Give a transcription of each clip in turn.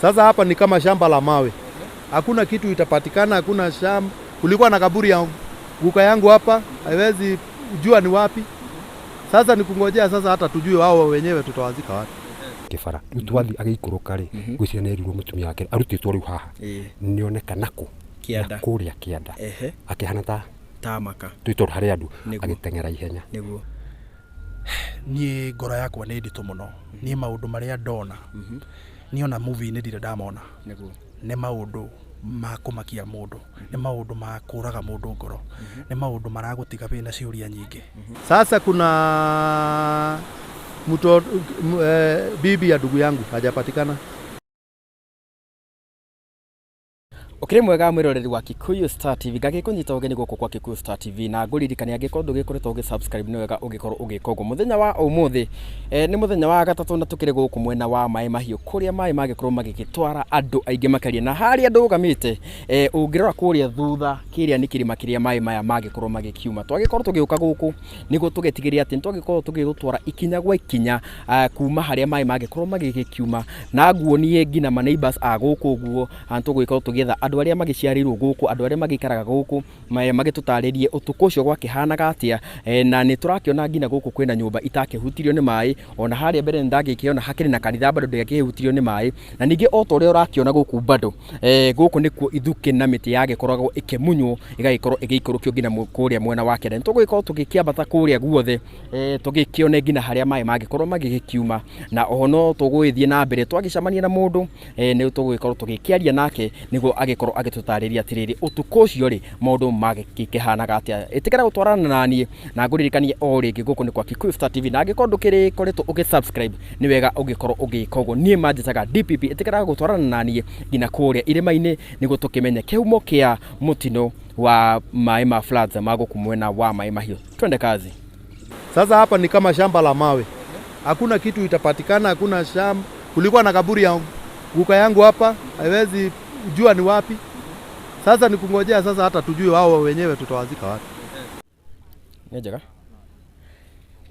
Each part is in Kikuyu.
Sasa hapa ni kama shamba la mawe, hakuna kitu itapatikana, hakuna shamba. Kulikuwa na kaburi ya guka yangu hapa, haiwezi jua ni wapi. Sasa ni kungojea sasa hata tujue wao wenyewe tutawazika wapi. Kĩbara rĩu twathi agĩikũrũka rĩ, ngwĩciria nĩ erirwo mũtumia wake arutĩtwo rĩu haha nĩoneka nakũ Kĩanda. Na kũrĩa kĩanda akĩhana ta Tamaka. twĩtoro harĩ andũ Nĩguo. agĩteng'era ihenya. Nĩguo. Niĩ ngoro yakwa nĩ nditũ mũno. Niĩ maũndũ marĩa ndona, niĩ ona movie-inĩ ndirĩ ndamona. Nĩguo. Nĩ maũndũ ma kũmakia mũndũ, nĩ maũndũ ma kũraga mũndũ ngoro, nĩ maũndũ maragũtiga wĩna ciũria nyingĩ. Sasa kuna mtoto, bibi ya ndugu yangu hajapatikana. Ũkĩrĩ mwega mwĩroreri wa Kikuyu Star TV, ngagĩkũnyita ũgeni gũkũ kwa Kikuyu Star TV, na ngũririkania angĩkorwo ndũgĩkoretwo ũgĩ subscribe nĩ wega ũgĩkorwo ũgĩka ũguo. Mũthenya wa ũmũthĩ nĩ mũthenya wa gatatũ na tũkĩrĩ gũkũ mwena wa Maĩ Mahiũ kũrĩa maĩ magĩkorwo magĩgĩtwara andũ aingĩ makĩria, na harĩa ndũgamĩte ũngĩrora kũrĩa thutha kĩrĩa nĩ kĩrĩma kĩrĩa maĩ maya magĩkorwo magĩkiuma. Twagĩkorwo tũgĩũka gũkũ nĩguo tũgĩtigĩrĩre atĩ nĩtwagĩkorwo tũgĩgũtwara ikinya gwa ikinya kuma harĩa maĩ magĩkorwo magĩgĩkiuma, na nguonie nginya ma neighbors a gũkũ ũguo tũgũgĩkorwo tũgĩetha andũ arĩa magĩciarĩirwo gũkũ, andũ arĩa magĩikaraga gũkũ, magĩtũtarĩrie ũtukũ ũcio gwakĩhanaga atĩa, na nĩ tũrakĩona nginya gũkũ kwĩna nyũmba itakĩhutirio nĩ maĩ, ona harĩa mbere nĩ ndagĩkĩona hakĩrĩ na kanitha bado ndĩakĩhutirio nĩ maĩ, na ningĩ o ta ũrĩa ũrakĩona gũkũ bado gũkũ nĩkuo ithukĩ na mĩtĩ yagĩkoragwo ĩkĩmunywo ĩgagĩkorwo ĩgĩikũrũkio nginya kũrĩa mwena wa kĩanda. Nĩ tũgũgĩkorwo tũgĩkĩambata kũrĩa guothe tũgĩkĩone nginya harĩa maĩ mangĩkorwo magĩgĩkiuma, na oho no tũgũgĩthiĩ na mbere twagĩcemania na mũndũ nĩ tũgũgĩkorwo tũgĩkĩaria nake nĩguo agĩkorwo agĩtũtarĩria atĩrĩrĩ ũtukũ ũcio rĩ maũndũ magĩkĩhanaga atĩa. Ĩtĩkĩra gũtwarana na niĩ na ngũririkanie o rĩngĩ gũkũ nĩ kwa Kikuyu Star TV, na angĩkorwo ndũkĩrĩkoretwo ũgĩ subscribe nĩ wega ũgĩkorwo ũgĩka ũguo. Niĩ manjĩtaga DPP, ĩtĩkĩra gũtwarana na niĩ nginya kũrĩa irĩma-inĩ nĩguo tũkĩmenye kĩhumo kĩa mũtino wa maĩ ma floods ma gũkũ mwena wa Maĩ Mahiũ. Twende kazi. Sasa hapa ni kama shamba la mawe, hakuna kitu itapatikana, hakuna shamba. Kulikuwa na kaburi ya guka yangu hapa, haiwezi jua ni wapi. Sasa ni kungojea sasa hata tujue wao wenyewe tutawazika wapi. Nĩ njega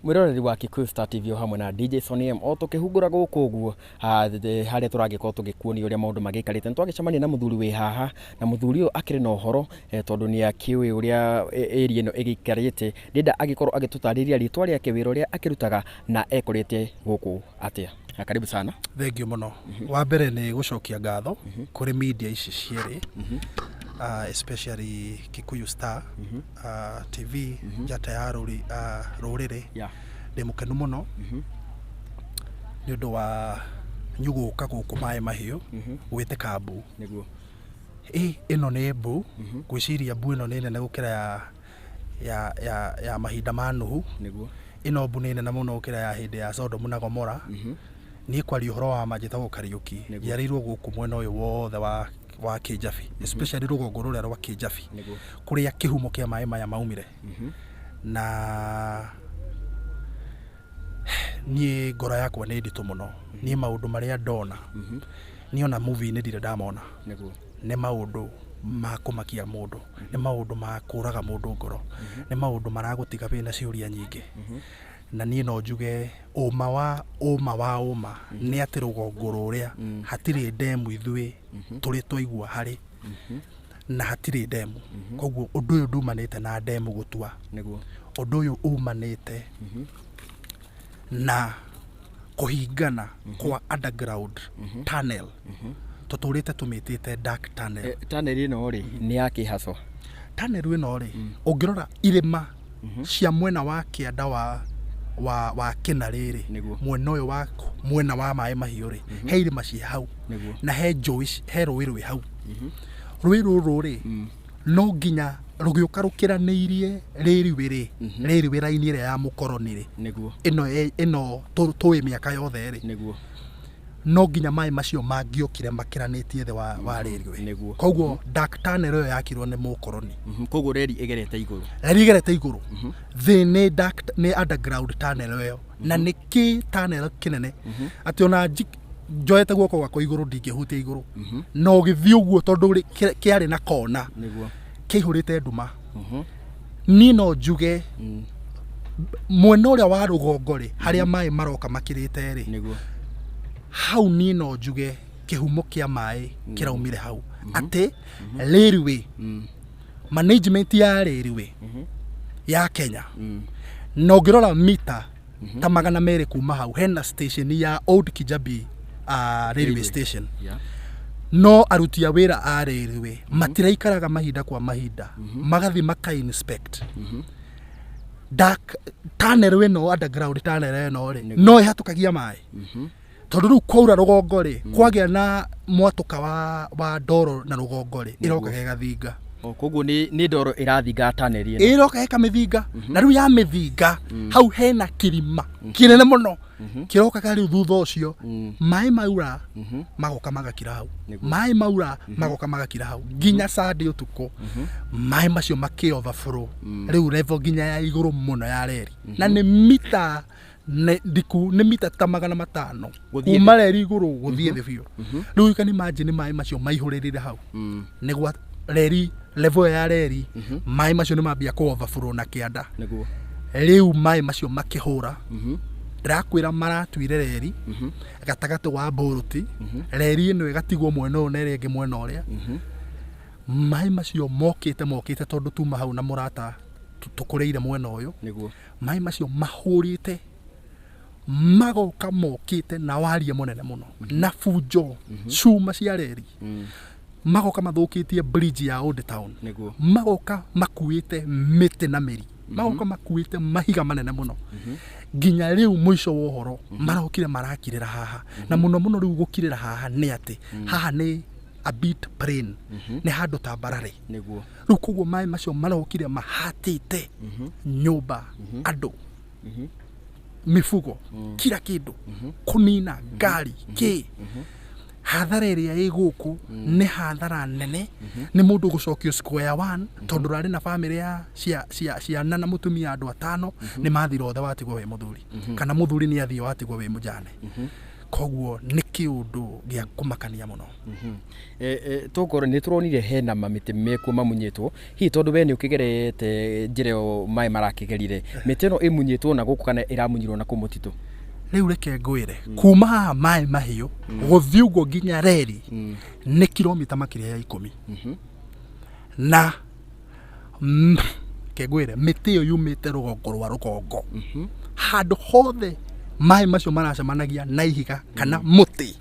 mwĩroreri wa Kikuyu Star TV o hamwe na DJ Sony M o tũkĩhungũra gũkũ ũguo harĩa tũragĩkorwo tũgĩkuonia ũrĩa maũndũ magĩikarĩte. Nĩ twagĩcemania na mũthuri wĩ haha, na mũthuri ũyũ akĩrĩ na ũhoro tondũ nĩ akĩũĩ ũrĩa area ĩno ĩgĩikarĩte. Ndĩrenda agĩkorwo agĩtũtarĩria rĩtwa rĩake, wĩra ũrĩa akĩrutaga na ekorete gũkũ atĩa. Na karibu sana. Thengiũ mũno. Wa mbere nĩ gũcokia ngatho kũrĩ media ici cierĩ, especially Kikuyu Star TV, njata ya rũrĩrĩ. Ndĩ mũkenu mũno nĩ ũndũ wa nyugũka gũkũ Maĩ Mahiũ gwĩtĩka mbu. Nĩguo. Ĩno nĩ mbu, ngwĩciria mbu ĩno nĩ nene gũkĩra ya mahinda ma Nuhu. Nĩguo. Ĩno mbu nĩ nene mũno gũkĩra ya hĩndĩ ya Sodomu na Gomora. Niĩ kwaria ũhoro wa ma njĩtagwo Kariũki. Nĩguo. Njiarĩirwo gũkũ mwena ũyũ wothe wa Kĩnjabi, especially rũgongo rũrĩa rwa Kĩnjabi, Nĩguo. kũrĩa kĩhumo kĩa maĩ maya maumire. Na niĩ ngoro yakwa nĩ nditũ mũno. Niĩ maũndũ marĩa ndona, niĩ ona movie-inĩ ndirĩ ndamona. Nĩguo. Nĩ maũndũ ma kũmakia mũndũ, nĩ maũndũ ma kũraga mũndũ ngoro, nĩ maũndũ maragũtiga wĩna ciũria nyingĩ. Na niĩ no njuge ũma wa ũma wa ũma nĩ atĩ rũgongo rũrĩa hatirĩ ndemu ithuĩ tũrĩ twaigua harĩ, na hatirĩ ndemu. Koguo ũndũ ũyũ ndumanĩte na ndemu gũtua. Nĩguo. Ũndũ ũyũ umanĩte na kũhingana kwa underground tunnel. Tũtũrĩte tũmĩtĩte dark tunnel. Tunnel ĩno rĩ nĩ ya kĩhaco? Tunnel ĩno rĩ, ũngĩrora irĩma cia mwena wa kĩanda wa Kĩnarĩ rĩ, Nĩguo. mwena ũyũ wa mwena wa Maĩ Mahiũ rĩ, he irĩma ciĩ hau. Nĩguo. Na he njũĩ, he rũĩ rwĩ hau. Rũĩ rũrũ rĩ, no nginya rũgĩũka rũkĩranĩirie rĩriwĩ rĩ, rĩriwĩ raini ĩrĩa ya mũkoroni rĩ. Nĩguo. Ĩno ĩno tũĩ mĩaka yothe rĩ. Nĩguo. No nginya maĩ macio mangĩokire makĩranĩtie thĩ wa rĩriwĩ. Nĩguo. Koguo dark tunnel ĩyo yakirwo nĩ mũkoroni. Koguo reri ĩgerete igũrũ. Reri ĩgerete igũrũ. Thĩ nĩ dark, nĩ underground tunnel ĩyo. Na nĩ kĩ tunnel kĩnene. Atĩ ona njoete guoko gwakwa igũrũ ndingĩhutia igũrũ. Na ũgĩthiĩ ũguo tondũ kĩarĩ na kona. Nĩguo. Kĩihũrĩte nduma. Niĩ no njuge mwena ũrĩa wa rũgongo rĩ, harĩa maĩ maroka makĩrĩte rĩ, Nĩguo. hau niĩ no njuge Kĩhumo kĩa maĩ kĩraumire hau atĩ railway management ya railway ya Kenya, na ũngĩrora mita ta 200 kuma hau hena station ya Old Kijabi railway station. No aruti a wĩra a railway matiraikaraga mahinda kwa mahinda magathiĩ maka inspect dark tunnel ĩno, underground tunnel ĩno rĩ, no ĩhatũkagia maĩ, tondũ rĩu kwaura rũgongo rĩ, kwagĩa na mwatũka wa ndoro na rũgongo rĩ, ĩrokaga ĩgathinga. O, koguo nĩ ndoro ĩrathinga tunnel ĩno. Ĩroka ĩkamĩthinga, na rĩu yamĩthinga hau hena kĩrima kĩnene mũno kĩrokaga. Rĩu thutha ũcio maĩ maura magoka magakira hau, maĩ maura magoka magakira hau nginya Sunday ũtukũ, maĩ macio makĩ overflow rĩu level nginya ya igũrũ mũno ya reri, na nĩ mita ndiku, nĩ mita ta 500 Gũthiĩ. Kuma reri igũrũ gũthiĩ thĩ biũ. Rĩu you can imagine maĩ macio maihũrĩrĩire hau nĩ gwa reri, level ya reri, maĩ macio nĩ mambia kũ overflow na kĩanda. Rĩu maĩ macio makĩhũra, ndĩrakwĩra maratuire reri gatagatĩ wa mbũrũti, reri ĩno ĩgatigwo mwena ũyũ na ĩrĩa ĩngĩ mwena ũrĩa. Maĩ macio mokĩte tondũ tuma hau na mũrata tũkũrĩire mwena ũyũ. Maĩ macio mahũrĩte magoka mokĩte na waria mũnene mũno na bunjo cuma cia reri, magoka mathũkĩtie bridge ya Old Town, magoka makuĩte mĩtĩ na mĩri, magoka makuĩte mahiga manene mũno, nginya rĩu mũico wa ũhoro marokire marakirĩra haha. Na mũno mũno rĩu gũkirĩra haha nĩ atĩ haha nĩ a bit plain, nĩ handũ tambarare. Rĩu koguo maĩ macio marokire mahatĩte nyũmba, andũ, mifugo, kila kĩndũ, kũnina ngari kĩ. Hathara ĩrĩa ĩ gũkũ nĩ hathara nene, nĩ mũndũ gũcokio square one, tondũ ũrarĩ na bamĩrĩ ya ciana na mũtumia, andũ atano nĩ mathira othe, watigwo wĩ mũthuri, kana mũthuri nĩ athiĩ, watigwo wĩ mũjane. Koguo nĩ kĩũndũ gĩa kũmakania mũno. Tũkorwo nĩ tũronire hena mamĩtĩ mekuo mamunyĩtwo, hihi tondũ we nĩ ũkĩgerete njĩra ĩyo maĩ marakĩgerire, mĩtĩ ĩno ĩmunyĩtwo na gũkũ kana ĩramunyirwo na kũu mũtitũ? Rĩu reke ngwĩre, kuma haha maĩ mahiũ gũthiĩ ũguo nginya reri nĩ kilomita makĩria ya 10, na reke ngwĩre, mĩtĩ ĩyo yumĩte rũgongo rwa rũgongo, handũ hothe maĩ macio maracemanagia na ihiga kana mũtĩ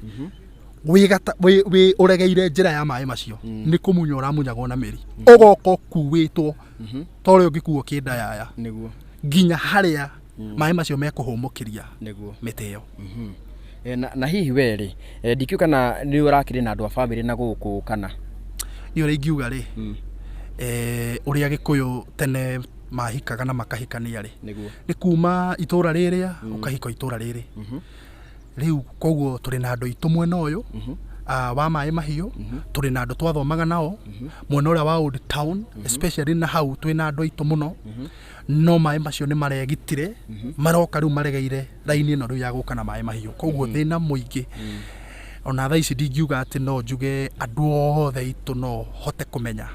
wĩ ũregeire njĩra ya maĩ macio, nĩ kũmunya ũramunyagwo na mĩri, ũgoka ũkuĩtwo ta ũrĩa ũngĩkuo kĩndayaya nginya harĩa maĩ macio mekũhũmũkĩria mĩtĩ ĩyo. Na hihi we rĩ, ndikĩũĩ kana nĩ ũrakĩrĩ na andũ a bamĩrĩ na gũkũ kana? Niĩ ũrĩa ingiuga rĩ, ũrĩa Gĩkũyũ tene mahikaga na makahikania rĩ, nĩ kuma itũra rĩrĩa ũkahika itũra rĩrĩ. Rĩu koguo tũrĩ na andũ aitũ mwena ũyũ wa maĩ mahiũ, tũrĩ na andũ twathomaga nao mwena ũrĩa wa Old Town especially, na hau twĩ na andũ aitũ mũno. No maĩ macio nĩ maregitire, maroka rĩu maregeire raini ĩno rĩu ya gũka na maĩ mahiũ, koguo thĩna mũingĩ. Ona thaa ici ndingiuga atĩ no njuge andũ othe aitũ, no hote kũmenya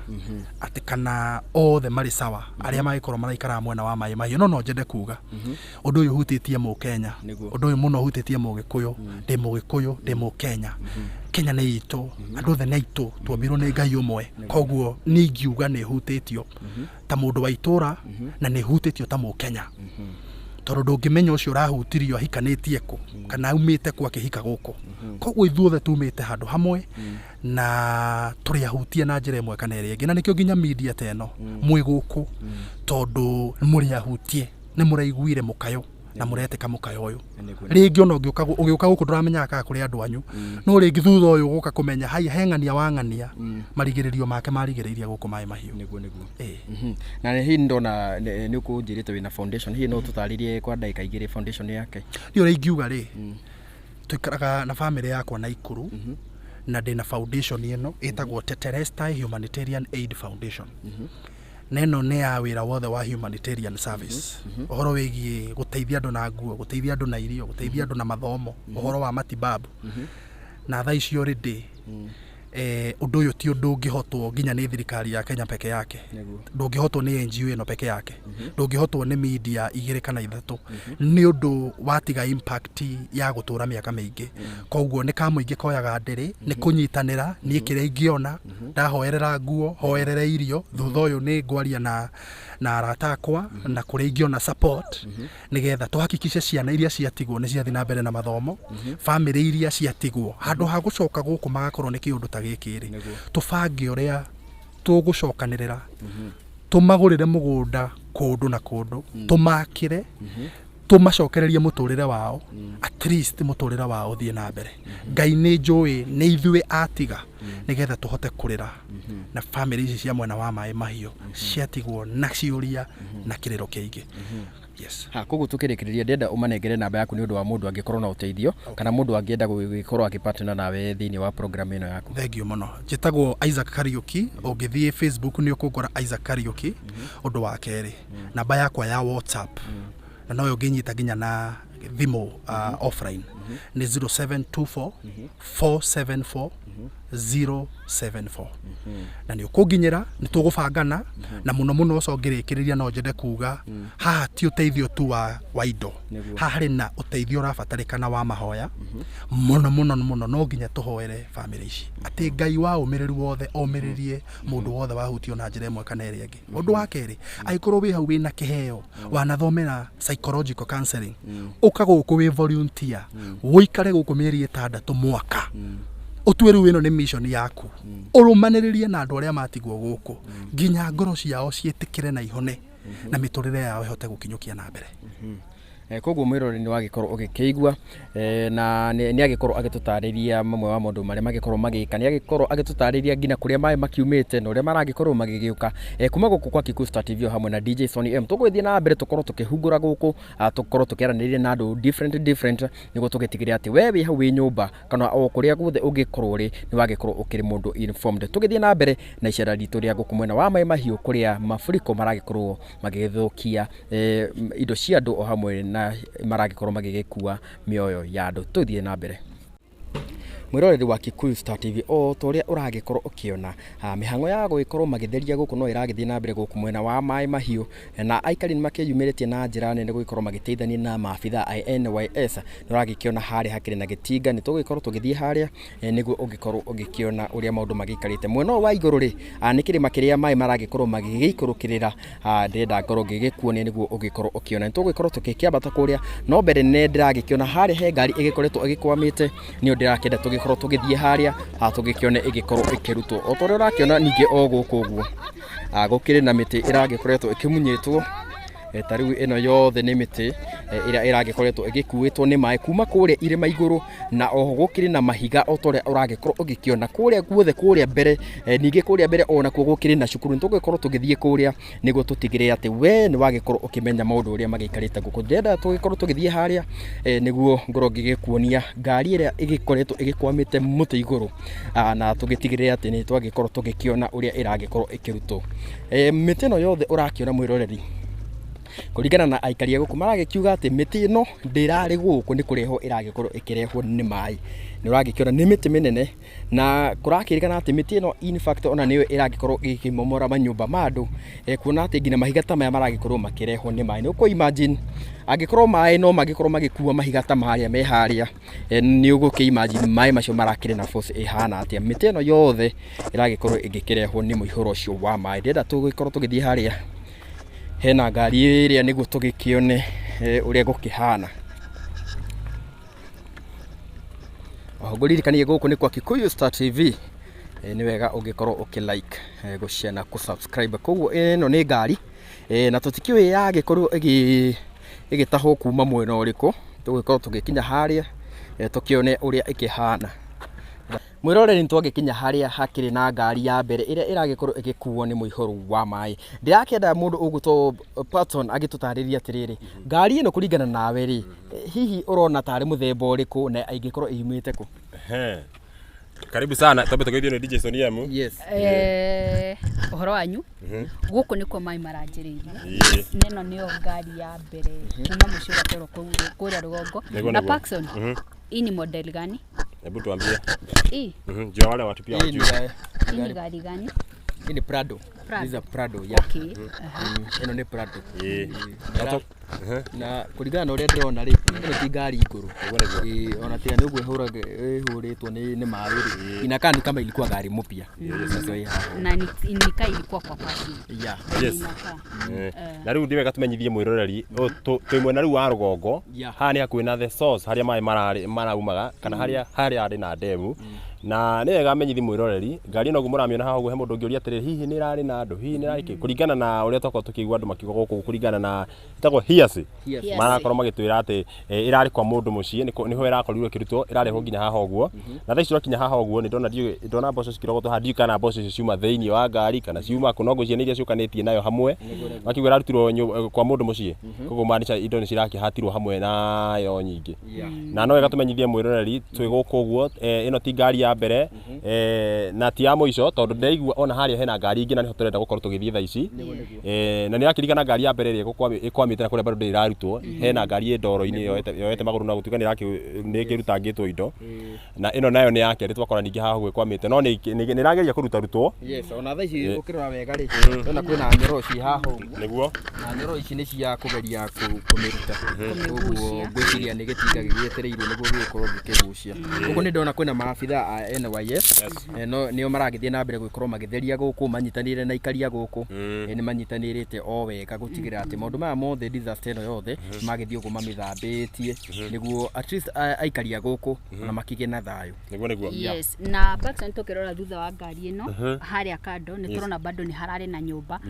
atĩ kana othe marĩ sawa arĩa magĩkorwo maraikaraga mwena wa maĩ mahiũ, no njende kuga ũndũ ũyũ ũhutĩtie Mũkenya, ũndũ ũyũ mũno ũhutĩtie Mũgĩkũyũ. Ndĩ Mũgĩkũyũ, ndĩ Mũkenya. Kenya nĩ itũ, andũ othe nĩ aitũ, tuombirwo nĩ Ngai ũmwe. Koguo niĩ ingiuga nĩ hutĩtio ta mũndũ wa itũra na nĩ hutĩtio ta Mũkenya, tondũ ndũngĩmenya ũcio ũrahutirio ahikanĩtie kũ kana aumĩte kũ akĩhika gũkũ. Koguo ithuothe tumĩte handũ hamwe na tũrĩ ahutie na njĩra ĩmwe kana ĩrĩa ĩngĩ, na nĩkĩo nginya media ta ĩno mwĩ gũkũ, tondũ mũrĩ ahutie, nĩ mũraiguire mũkayo na mũretĩka mũkayo ũyũ. Rĩngĩ ona ũngĩũka ũgĩũka gũkũ ndũramenyaga kana kũrĩ andũ anyu, no rĩngĩ thutha ũyũ ũgũka kũmenya haya he ng'ania wa ng'ania marigĩrĩrio make marigĩrĩirie gũkũ maĩ mahiũ. Nĩguo nĩguo. Ĩĩ. Na hihi ndona nĩ ũkũnjĩrĩte wĩna foundation, hihi no tũtarĩrie kwa ndagĩka 2 foundation yake? Niĩ ũrĩa ingiuga rĩ, tũikaraga na bamĩrĩ yakwa Naikuru, na ndĩna foundation ĩno ĩtagwo Tetelestai Humanitarian Aid Foundation, na ĩno nĩ ya wĩra wothe wa humanitarian service, ũhoro wĩgiĩ gũteithia andũ na nguo, gũteithia andũ na irio, gũteithia andũ na mathomo, ũhoro wa matibabu. Na thaa ici already Ũndũ ũyũ ti ũndũ ũngĩhotwo nginya nĩ thirikari ya Kenya peke yake. Ndũngĩhotwo nĩ NGO ĩno peke yake, ndũngĩhotwo nĩ media igĩrĩ kana ithatũ. Nĩ ũndũ watiga impact ya gũtũra mĩaka mĩingĩ. Koguo nĩ kamũingĩ koyaga ndĩrĩ nĩ kũnyitanĩra. Niĩ kĩrĩa ingĩona, ndahoerera nguo, hoerere irio, thutha ũyũ nĩ ngwaria na arata akwa na kũrĩa ingĩona support, nĩgetha tũhakikice ciana iria ciatigwo nĩ ciathiĩ na mbere na mathomo, bamĩrĩ iria ciatigwo handũ ha gũcoka gũkũ magakorwo nĩ kĩũndũ ta gĩkĩ rĩ, tũbange ũrĩa tũgũcokanĩrĩra, tũmagũrĩre mũgũnda kũndũ na kũndũ, tũmakĩre, tũmacokererie mũtũrĩre wao, at least mũtũrĩre wao ũthiĩ na mbere. Ngai nĩ njũĩ nĩ ithuĩ atiga, nĩgetha tũhote kũrĩra na bamĩrĩ ici cia mwena wa Maĩ Mahiũ ciatigwo na ciũria na kĩrĩro kĩingĩ. Yes. Ha, koguo tukĩrĩkĩrĩria, ndĩrenda ũmanengere namba yaku nĩ ũndũ wa mũndũ angĩkorwo na ũteithio kana mũndũ angĩenda gũgĩkorwo agĩpartner nawe thĩinĩ wa program ĩno yaku. Thank you mũno. Njĩtagwo Isaac Kariũki. Ũngĩthiĩ Facebook nĩ ũkũngora Isaac Kariũki. Ũndũ wa kerĩ, namba yakwa ya WhatsApp, na noyo ũngĩnyita nginya na thimũ offline, nĩ 0724 474 074, na nĩ ũkũnginyĩra, nĩ tũgũbangana. Na mũno mũno ũco ngĩrĩkĩrĩria, no nyende kuga haha ti ũteithio tu wa indo. Haha harĩ na ũteithio ũrabatarĩkana wa mahoya mũno mũno mũno. No nginya tũhoere bamĩrĩ ici atĩ Ngai wa ũmĩrĩru wothe omĩrĩrie mũndũ wothe wahutio na njĩra ĩmwe kana ĩrĩa ĩngĩ. Ũndũ wa kerĩ, angĩkorwo wĩ hau wĩna kĩheo, wanathomera psychological counseling, ũka gũkũ wĩ volunteer, ũikare gũkũ mĩeri 6, mwaka, ũtue rĩu ĩno nĩ mission yaku, ũrũmanĩrĩrie na andũ arĩa matigwo gũkũ nginya ngoro ciao ciĩtĩkĩre na ihone na mĩtũrĩre yao ĩhote gũkinyũkia na mbere. Koguo mwĩroreri nĩ wagĩkorwo ũgĩkĩigua na nĩ agĩkorwo agĩtũtarĩria mamwe wa maũndũ marĩa magĩkorwo magĩka. Nĩ agĩkorwo agĩtũtarĩria nginya kũrĩa maĩ makiumĩte na ũrĩa maragĩkorwo magĩgĩũka. Kuma gũkũ kwa Kikuyu Star TV o hamwe na DJ Sony M, tũgũgĩthiĩ na mbere tũkorwo tũkĩhungũra gũkũ, tũkorwo tũkĩaranĩria na andũ different different, nĩguo tũgĩtigĩrĩre atĩ we wĩ hau wĩ nyũmba kana o kũrĩa guothe ũngĩkorwo ũrĩ, nĩ wagĩkorwo ũkĩrĩ mũndũ informed. Tũgĩthiĩ na mbere na icera ritũ rĩa gũkũ mwena wa Maĩ Mahiũ, kũrĩa mafuriko maragĩkorwo magĩgĩthũkia indo cia andũ o hamwe na maragĩkorwo magĩgĩkua mĩoyo ya andũ. Tũthiĩ na mbere, mwĩroreri wa Kikuyu Star TV. O ta ũrĩa ũragĩkorwo ũkĩona, mĩhang'o ya gũgĩkorwo magĩtheria gũkũ no ĩragĩthiĩ na mbere gũkũ mwena wa Maĩ Mahiũ, na aikari nĩ makĩyumĩrĩtie na njĩra nene gũgĩkorwo magĩteithania na maabitha a NYS. Nĩ ũragĩkĩona harĩa hakĩrĩ na gĩtinga. Nĩ tũgũgĩkorwo tũgĩthiĩ harĩa nĩguo ũngĩkorwo ũgĩkĩona ũrĩa maũndũ magĩikarĩte. Mwena ũyũ wa igũrũ rĩ, nĩ kĩrĩma kĩrĩa maĩ maragĩkorwo magĩgĩikũrũkĩrĩra. Ndĩrenda ngorwo ngĩgĩkuonia nĩguo ũgĩkorwo ũkĩona. Nĩ tũgũgĩkorwo tũgĩkĩambata kũrĩa, no mbere nĩ ndĩragĩkĩona harĩa he ngari ĩgĩkoretwo ĩgĩkwamĩte. Nĩyo ndĩrakĩenda tũgĩkorwo tũgĩthiĩ harĩa, tũgĩkĩone ĩgĩkorwo ĩkĩrutwo. O ta ũrĩa ũrakĩona, ningĩ o gũkũ ũguo, gũkĩrĩ na mĩtĩ ĩragĩkoretwo ĩkĩmunyĩtwo. Ta rĩu ĩno yothe nĩ mĩtĩ ĩrĩa ĩragĩkoretwo ĩgĩkuĩtwo nĩ maĩ kuma kũrĩa irĩma igũrũ, na oho gũkĩrĩ na mahiga o ta ũrĩa ũragĩkorwo ũgĩkĩona kũrĩa guothe kũrĩa mbere. Ningĩ kũrĩa mbere onakuo gũkĩrĩ na cukuru. Nĩ tũgũgĩkorwo tũgĩthiĩ kũrĩa nĩguo tũtigĩrĩre atĩ we nĩ wagĩkorwo ũkĩmenya maũndũ ũrĩa magĩikarĩte gũkũ. Ndĩrenda tũgĩkorwo tũgĩthiĩ harĩa nĩguo ngorwo ngĩgĩkuonia ngari ĩrĩa ĩgĩkoretwo ĩgĩkwamĩte mũtĩ igũrũ, na tũgĩtigĩrĩre atĩ nĩ twagĩkorwo tũgĩkĩona ũrĩa ĩragĩkorwo ĩkĩrutwo. Mĩtĩ ĩno yothe ũrakĩona, mwĩroreri, kũringana na aikari a gũkũ, maragĩkiuga atĩ mĩtĩ ĩno ndĩrarĩ gũkũ, nĩ kũrehwo ĩragĩkorwo ĩkĩrehwo nĩ maĩ. Nĩ ũragĩkĩona nĩ mĩtĩ mĩnene, na kũrakĩrĩkana atĩ mĩtĩ ĩno in fact ona nĩyo ĩragĩkorwo ĩkĩmomora manyũmba ma andũ, kuona atĩ nginya mahiga ta maya maragĩkorwo makĩrehwo nĩ maĩ. Nĩ ũkũ imagine angĩkorwo maĩ no magĩkorwo magĩkua mahiga ta marĩa me harĩa, nĩ ũgũkĩ imagine maĩ macio marakĩrĩ na force ĩhana atĩa. Mĩtĩ ĩno yothe ĩragĩkorwo ĩgĩkĩrehwo nĩ mũihũro ũcio wa maĩ. Ndĩrenda tũgĩkorwo tũgĩthiĩ harĩa hena ngari ĩrĩa nĩguo tũgĩkĩone ũrĩa gũkĩhana. Oho ngũririkanie gũkũ nĩ kwa Kikuyu Star TV. Nĩ wega ũngĩkorwo ũkĩ like, gũ share na kũ subscribe. Koguo ĩno nĩ ngari, na tũtikĩũĩ yagĩkorwo ĩgĩtahwo kuma mwena ũrĩkũ. Tũgũgĩkorwo tũgĩkinya harĩa, tũkĩone ũrĩa ĩkĩhana. Mwĩroreri, nĩ twagĩkinya harĩa hakĩrĩ na ngari ya mbere ĩrĩa ĩragĩkorwo ĩgĩkuo nĩ mũihũro wa maĩ. Ndĩrakĩenda mũndũ ũgwĩtwo Patton agĩtũtarĩria atĩrĩrĩ, ngari ĩno kũringana nawe rĩ, hihi ũrona tarĩ mũthemba ũrĩkũ na ĩngĩkorwo ĩumĩte kũ? Ehe. Karibu sana, twambe tũgeithio nĩ DJ Sony M. Yes. Ũhoro wanyu. Gũkũ nĩkuo maĩ maranjĩrĩirie. Na ĩno nĩyo ngari ya mbere kuma mũciĩ ũgatwarwo kũrĩa rũgongo. Nĩguo, Na nĩguo. Parkson, hii ni model gani? Hebu tuambie. Hii Juu ya wale watu pia Hii ni wajue. hii ni gari gani? Hii ni Prado. Prado. This is a Prado, yeah. Okay. Aha. Ĩno nĩ Prado. Sasa Na kũringana na ũrĩa ndĩrona rĩ, ĩno ti ngari ngũrũ. Nĩguo nĩguo. Ĩĩ, ona tiga nĩ ũguo ĩhũrĩtwo nĩ maĩ rĩ, inakaa ni kama ilikuwa gari mpya. Sasa ĩ haha. Na nikaa ilikuwa kwa parking. Yeah. Yes. Inakaa. Na rĩu ndĩ wega tũmenyithie mwĩroreri twĩ mwena rĩu wa rũgongo. Yeah. Haha nĩ hakuhĩ na the source harĩa maĩ maraumaga kana harĩa harĩ na ndemu. Na nĩ wega menyithie mwĩroreri ngari ĩno ũguo mũramĩona haha ũguo, he mũndũ ũngĩũria atĩrĩrĩ, hihi nĩ ĩrarĩ na andũ, hihi nĩ ĩrarĩ kĩ, kũringana na ũrĩa twakorwo tũkĩigua andũ makiuga gũkũ, kũringana na ĩtagwo hearsay. Hearsay. Marakorwo magĩtwĩra atĩ ĩrarĩ kwa mũndũ mũciĩ, nĩho ĩrakorirwo ĩkĩrutwo, ĩrarehwo nginya haha ũguo. Na thaa ici twakinya haha ũguo nĩ ndona, ndiũĩ, ndona mboco cikĩrogotwo haha, ndiũĩ kana mboco icio ciuma thĩinĩ wa ngari kana ciuma kũ, no ngwĩciria nĩ iria ciũkanĩtie nayo hamwe. Makiuga ĩrarutirwo kwa mũndũ mũciĩ, koguo maanisha indo nĩ cirakĩhatirwo hamwe nayo nyingĩ. Na no wega tũmenyithie mwĩroreri twĩ gũkũ ũguo, ĩno ti ngari ya mbere, na ti ya mũico, tondũ ndĩraigua ona harĩa hena ngari ingĩ na nĩho tũrenda gũkorwo tũgĩthiĩ thaa ici. Na nĩ rakĩririkana ngari ya mbere ĩrĩa ĩkwamĩte na kũrĩa bado ndĩrĩ ĩrarutwo, hena ngari ĩ ndoro-inĩ yoete magũrũ na gũtuĩka nĩ ĩkĩrutangĩtwo indo. Na ĩno nayo nĩ ya kerĩ twakora ningĩ haha ũguo ĩkwamĩte, no nĩ ĩrageria kũrutarutwo. Yes, ona thaa ici ũkĩrora wega rĩ, ndĩrona kwĩna nyororo ciĩ haha ũguo. Nĩguo. Na nyororo ici nĩ cia kũgeria kũmĩruta. Koguo ngwĩciria nĩ gĩtinga gĩgĩetereirwo nĩguo gĩgĩkorwo gĩkĩgucia. Koguo nĩ ndĩrona kwĩna maabitha a NYS, no nĩo maragĩthiĩ na mbere gũgĩkorwo magĩtheria gũkũ, manyitanĩire na ikaria gũkũ. Nĩ manyitanĩrĩte o wega gũtigĩrĩra atĩ maũndũ maya mothe, disaster ĩno yothe, magĩthiĩ ũguo mamĩthambĩtie nĩguo at least aikaria gũkũ ona makĩgĩe na thayũ. Nĩguo nĩguo. Yes, na Baxton tukirora thutha wa ngari ĩno harĩa kando nĩ tũrona bado nĩ hararĩ na nyũmba.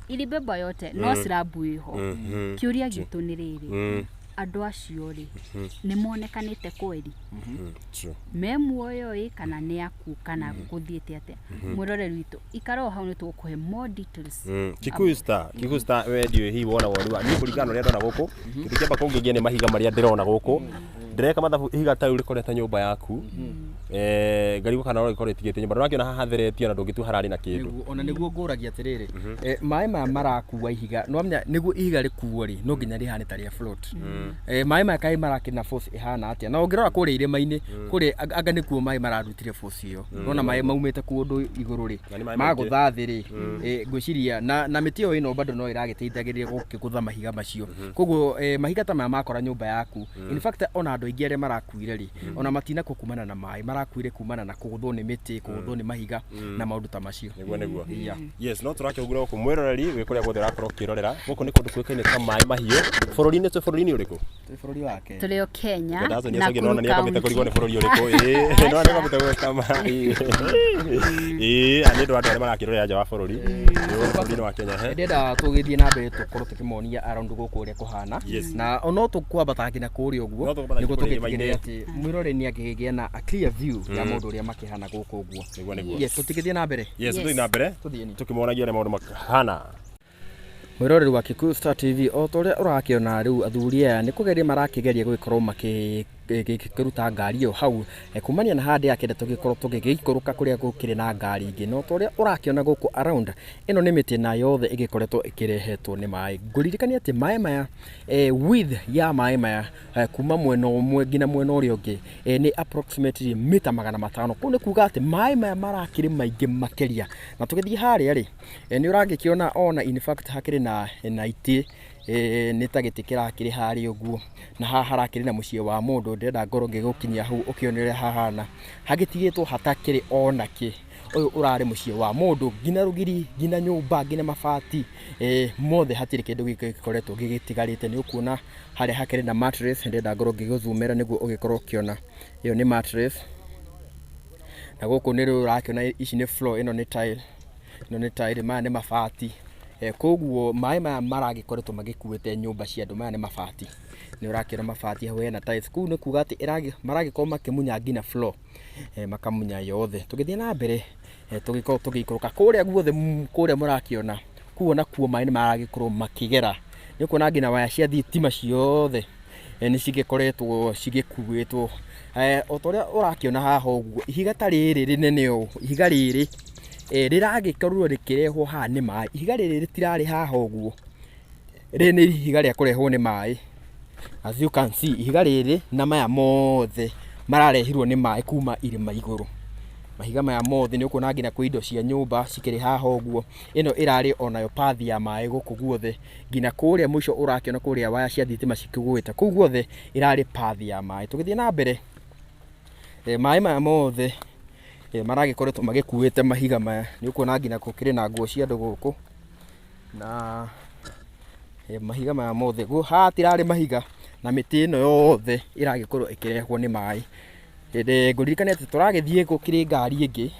Ilibebwa yote, no slab ĩho. Kĩũria gitũ nĩ rĩrĩ, andũ acio rĩ nĩ monekanĩte kweri? True. Me muoyo ĩ kana nĩ akuũ kana gũthiĩte atĩa? Mwĩroreri witũ, ikara o hau nĩ tũgũkũhe more details. Kikuyu Star, Kikuyu Star, we ndiũĩ hihi wona woni wa niĩ kũringana na ũrĩa ndona gũkũ, kĩndũ kĩamba kũngegia nĩ mahiga marĩa ndĩrona gũkũ. Ndĩreka mathabu, ihiga ta rĩu rĩkorete nyũmba yaku, ngarigwo kana no rĩkorwo rĩtigĩte nyũmba. Ndũrakĩona haha hatheretio na ndũngĩtua hararĩ na kĩndũ. Nĩguo, ona nĩguo ngũragia atĩrĩrĩ, maĩ maya marakua ihiga, no amenya nĩguo ihiga rĩkuo rĩ, no nginya rĩhane ta rĩa float. Maĩ maya kaĩ marakĩrĩ na force ĩhana atĩa? Na ũngĩrora kũrĩa irĩma-inĩ, kũrĩa anga nĩkuo maĩ mararutire force ĩyo. Ũrona maĩ maumĩte kũndũ igũrũ rĩ, Na nĩ maĩ maingĩ. magũtha thĩ rĩ, ngwĩciria na mĩtĩ ĩyo ĩno bado no ĩragĩteithagĩrĩria gũkĩgũtha mahiga macio. Koguo mahiga ta maya makora nyũmba yaku, in fact ona andũ aingĩ arĩa marakuire rĩ, ona matinakua kumana na maĩ, marakuire kumana na kũgũthwo nĩ mĩtĩ, kũgũthwo nĩ mahiga na maũndũ ta macio. Nĩguo nĩguo. Yeah. Yes, no tũrakĩhungura gũkũ mwĩroreri wĩ kũrĩa guothe ũrakorwo ũkĩrorera. Gũkũ nĩ kũndũ kũĩkaine ta maĩ mahiũ. Bũrũri-inĩ twĩ bũrũri-inĩ ũrĩkũ? Twĩ bũrũri wa Kenya. Tũrĩ o Kenya. Ndaco nĩ Nakuru nona nĩ akwambĩte kũrigwo nĩ bũrũri ũrĩkũ. Ĩĩ, no nĩ akwambĩte gwĩka maĩ. Ĩĩ, nĩ ũndũ wa andũ arĩa marakĩrorera nja wa bũrũri. Nĩ bũrũri-inĩ wa Kenya, he. Ndĩrenda tũgĩthiĩ na mbere tũkorwo tũkĩmonia around gũkũ ũrĩa kũhana. Yes. Na no tũkwambata nginya kũrĩa ũguo No tũkwambata nĩguo nginya kũrĩa tũgĩtigĩrĩre irĩma-inĩ. atĩ mwĩroreri nĩ angĩgĩa na a clear view ya maũndũ ũrĩa makĩhana gũkũ ũguo. Nĩguo nĩguo. Yes, tũtigĩthiĩ na mbere. Yes, Yes. tũthiĩ na mbere. Tũthiĩ ni. Tũkĩmonagia ũrĩa maũndũ makahana. Mwĩroreri wa Kikuyu Star TV, o ta ũrĩa ũrakĩona rĩu athuri aya nĩ kũgeria marakĩgeria gũgĩkorwo makĩruta ngari ĩyo hau, kumania na handũ yakĩenda tũgĩkorwo tũgĩgĩikũrũka kũrĩa gũkĩrĩ na ngari ingĩ. No ta ũrĩa ũrakĩona gũkũ around, ĩno nĩ mĩtĩ na yothe ĩgĩkoretwo ĩkĩrehetwo nĩ maĩ. Ngũririkania atĩ maĩ maya, width ya maĩ maya, kuma mwena ũmwe nginya mwena ũrĩa ũngĩ, nĩ approximately mita 500. Kũu nĩ kuga atĩ maĩ maya marakĩrĩ maingĩ makĩria. Na tũgĩthiĩ harĩa rĩ, nĩ ũragĩkĩona ona in fact hakĩrĩ na itĩ, nĩ ta gĩtĩ kĩrakĩrĩ harĩa ũguo, na haha harakĩrĩ na mũciĩ wa mũndũ. Ndĩrenda ngorwo ngĩgũkinyia hau ũkĩone ũrĩa hahana, hagĩtigĩtwo hatakĩrĩ ona kĩ. Ũyũ ũrarĩ mũciĩ wa mũndũ, nginya rũgiri, nginya nyũmba, nginya mabati, mothe hatirĩ kĩndũ gĩkoretwo gĩgĩtigarĩte. Nĩ ũkuona harĩa hakĩrĩ na mattress, ndĩrenda ngorwo ngĩgũthumĩra nĩguo ũgĩkorwo ũkĩona ĩyo nĩ mattress. Na gũkũ nĩ rĩu ũrakĩona ici nĩ floor, ĩno nĩ tile, ĩno nĩ tile, maya nĩ mabati. Koguo maĩ maya maragĩkoretwo magĩkuĩte nyũmba cia andũ, maya nĩ mabati. Nĩ ũrakĩona mabati hau hena tiles. Kũu nĩ kuga atĩ maragĩkorwo makĩmunya nginya floor, makamunya yothe. Tũgĩthiĩ na mbere, tũgĩkorwo tũgĩikũrũka kũrĩa guothe, kũrĩa mũrakĩona kũu ona kuo maĩ nĩ maragĩkorwo makĩgera. Nĩ ũkuona nginya waya cia thitima ciothe, nĩ cigĩkoretwo cigĩkuĩtwo. O ta ũrĩa ũrakĩona haha ũguo, ihiga ta rĩrĩ rĩnene ũũ, ihiga rĩrĩ, rĩragĩkorirwo rĩkĩrehwo haha nĩ maĩ. Ihiga rĩrĩ rĩtirarĩ haha ũguo, rĩrĩ nĩ ihiga rĩa kũrehwo nĩ maĩ. As you can see, ihiga rĩrĩ na maya mothe Mararehirwo nĩ maĩ kuma irĩma igũrũ. Mahiga maya mothe nĩ ũkuona nginya kwĩ indo cia nyũmba cikĩrĩ haha ũguo. Ĩno ĩrarĩ onayo path ya maĩ gũkũ guothe nginya kũrĩa mũico ũrakĩona kũrĩa waya cia thitima cikĩgũĩte. Kũu guothe ĩrarĩ path ya maĩ. Tũgĩthiĩ na mbere, maĩ maya mothe maragĩkoretwo magĩkuĩte mahiga maya. Nĩ ũkuona nginya gũkĩrĩ na nguo cia andũ gũkũ na mahiga maya mothe haha hatirarĩ mahiga na mĩtĩ ĩno yothe ĩragĩkorwo ĩkĩrehwo nĩ maĩ. Hĩndĩ ngũririkane atĩ tũragĩthiĩ gũkĩrĩ ngari ĩngĩ,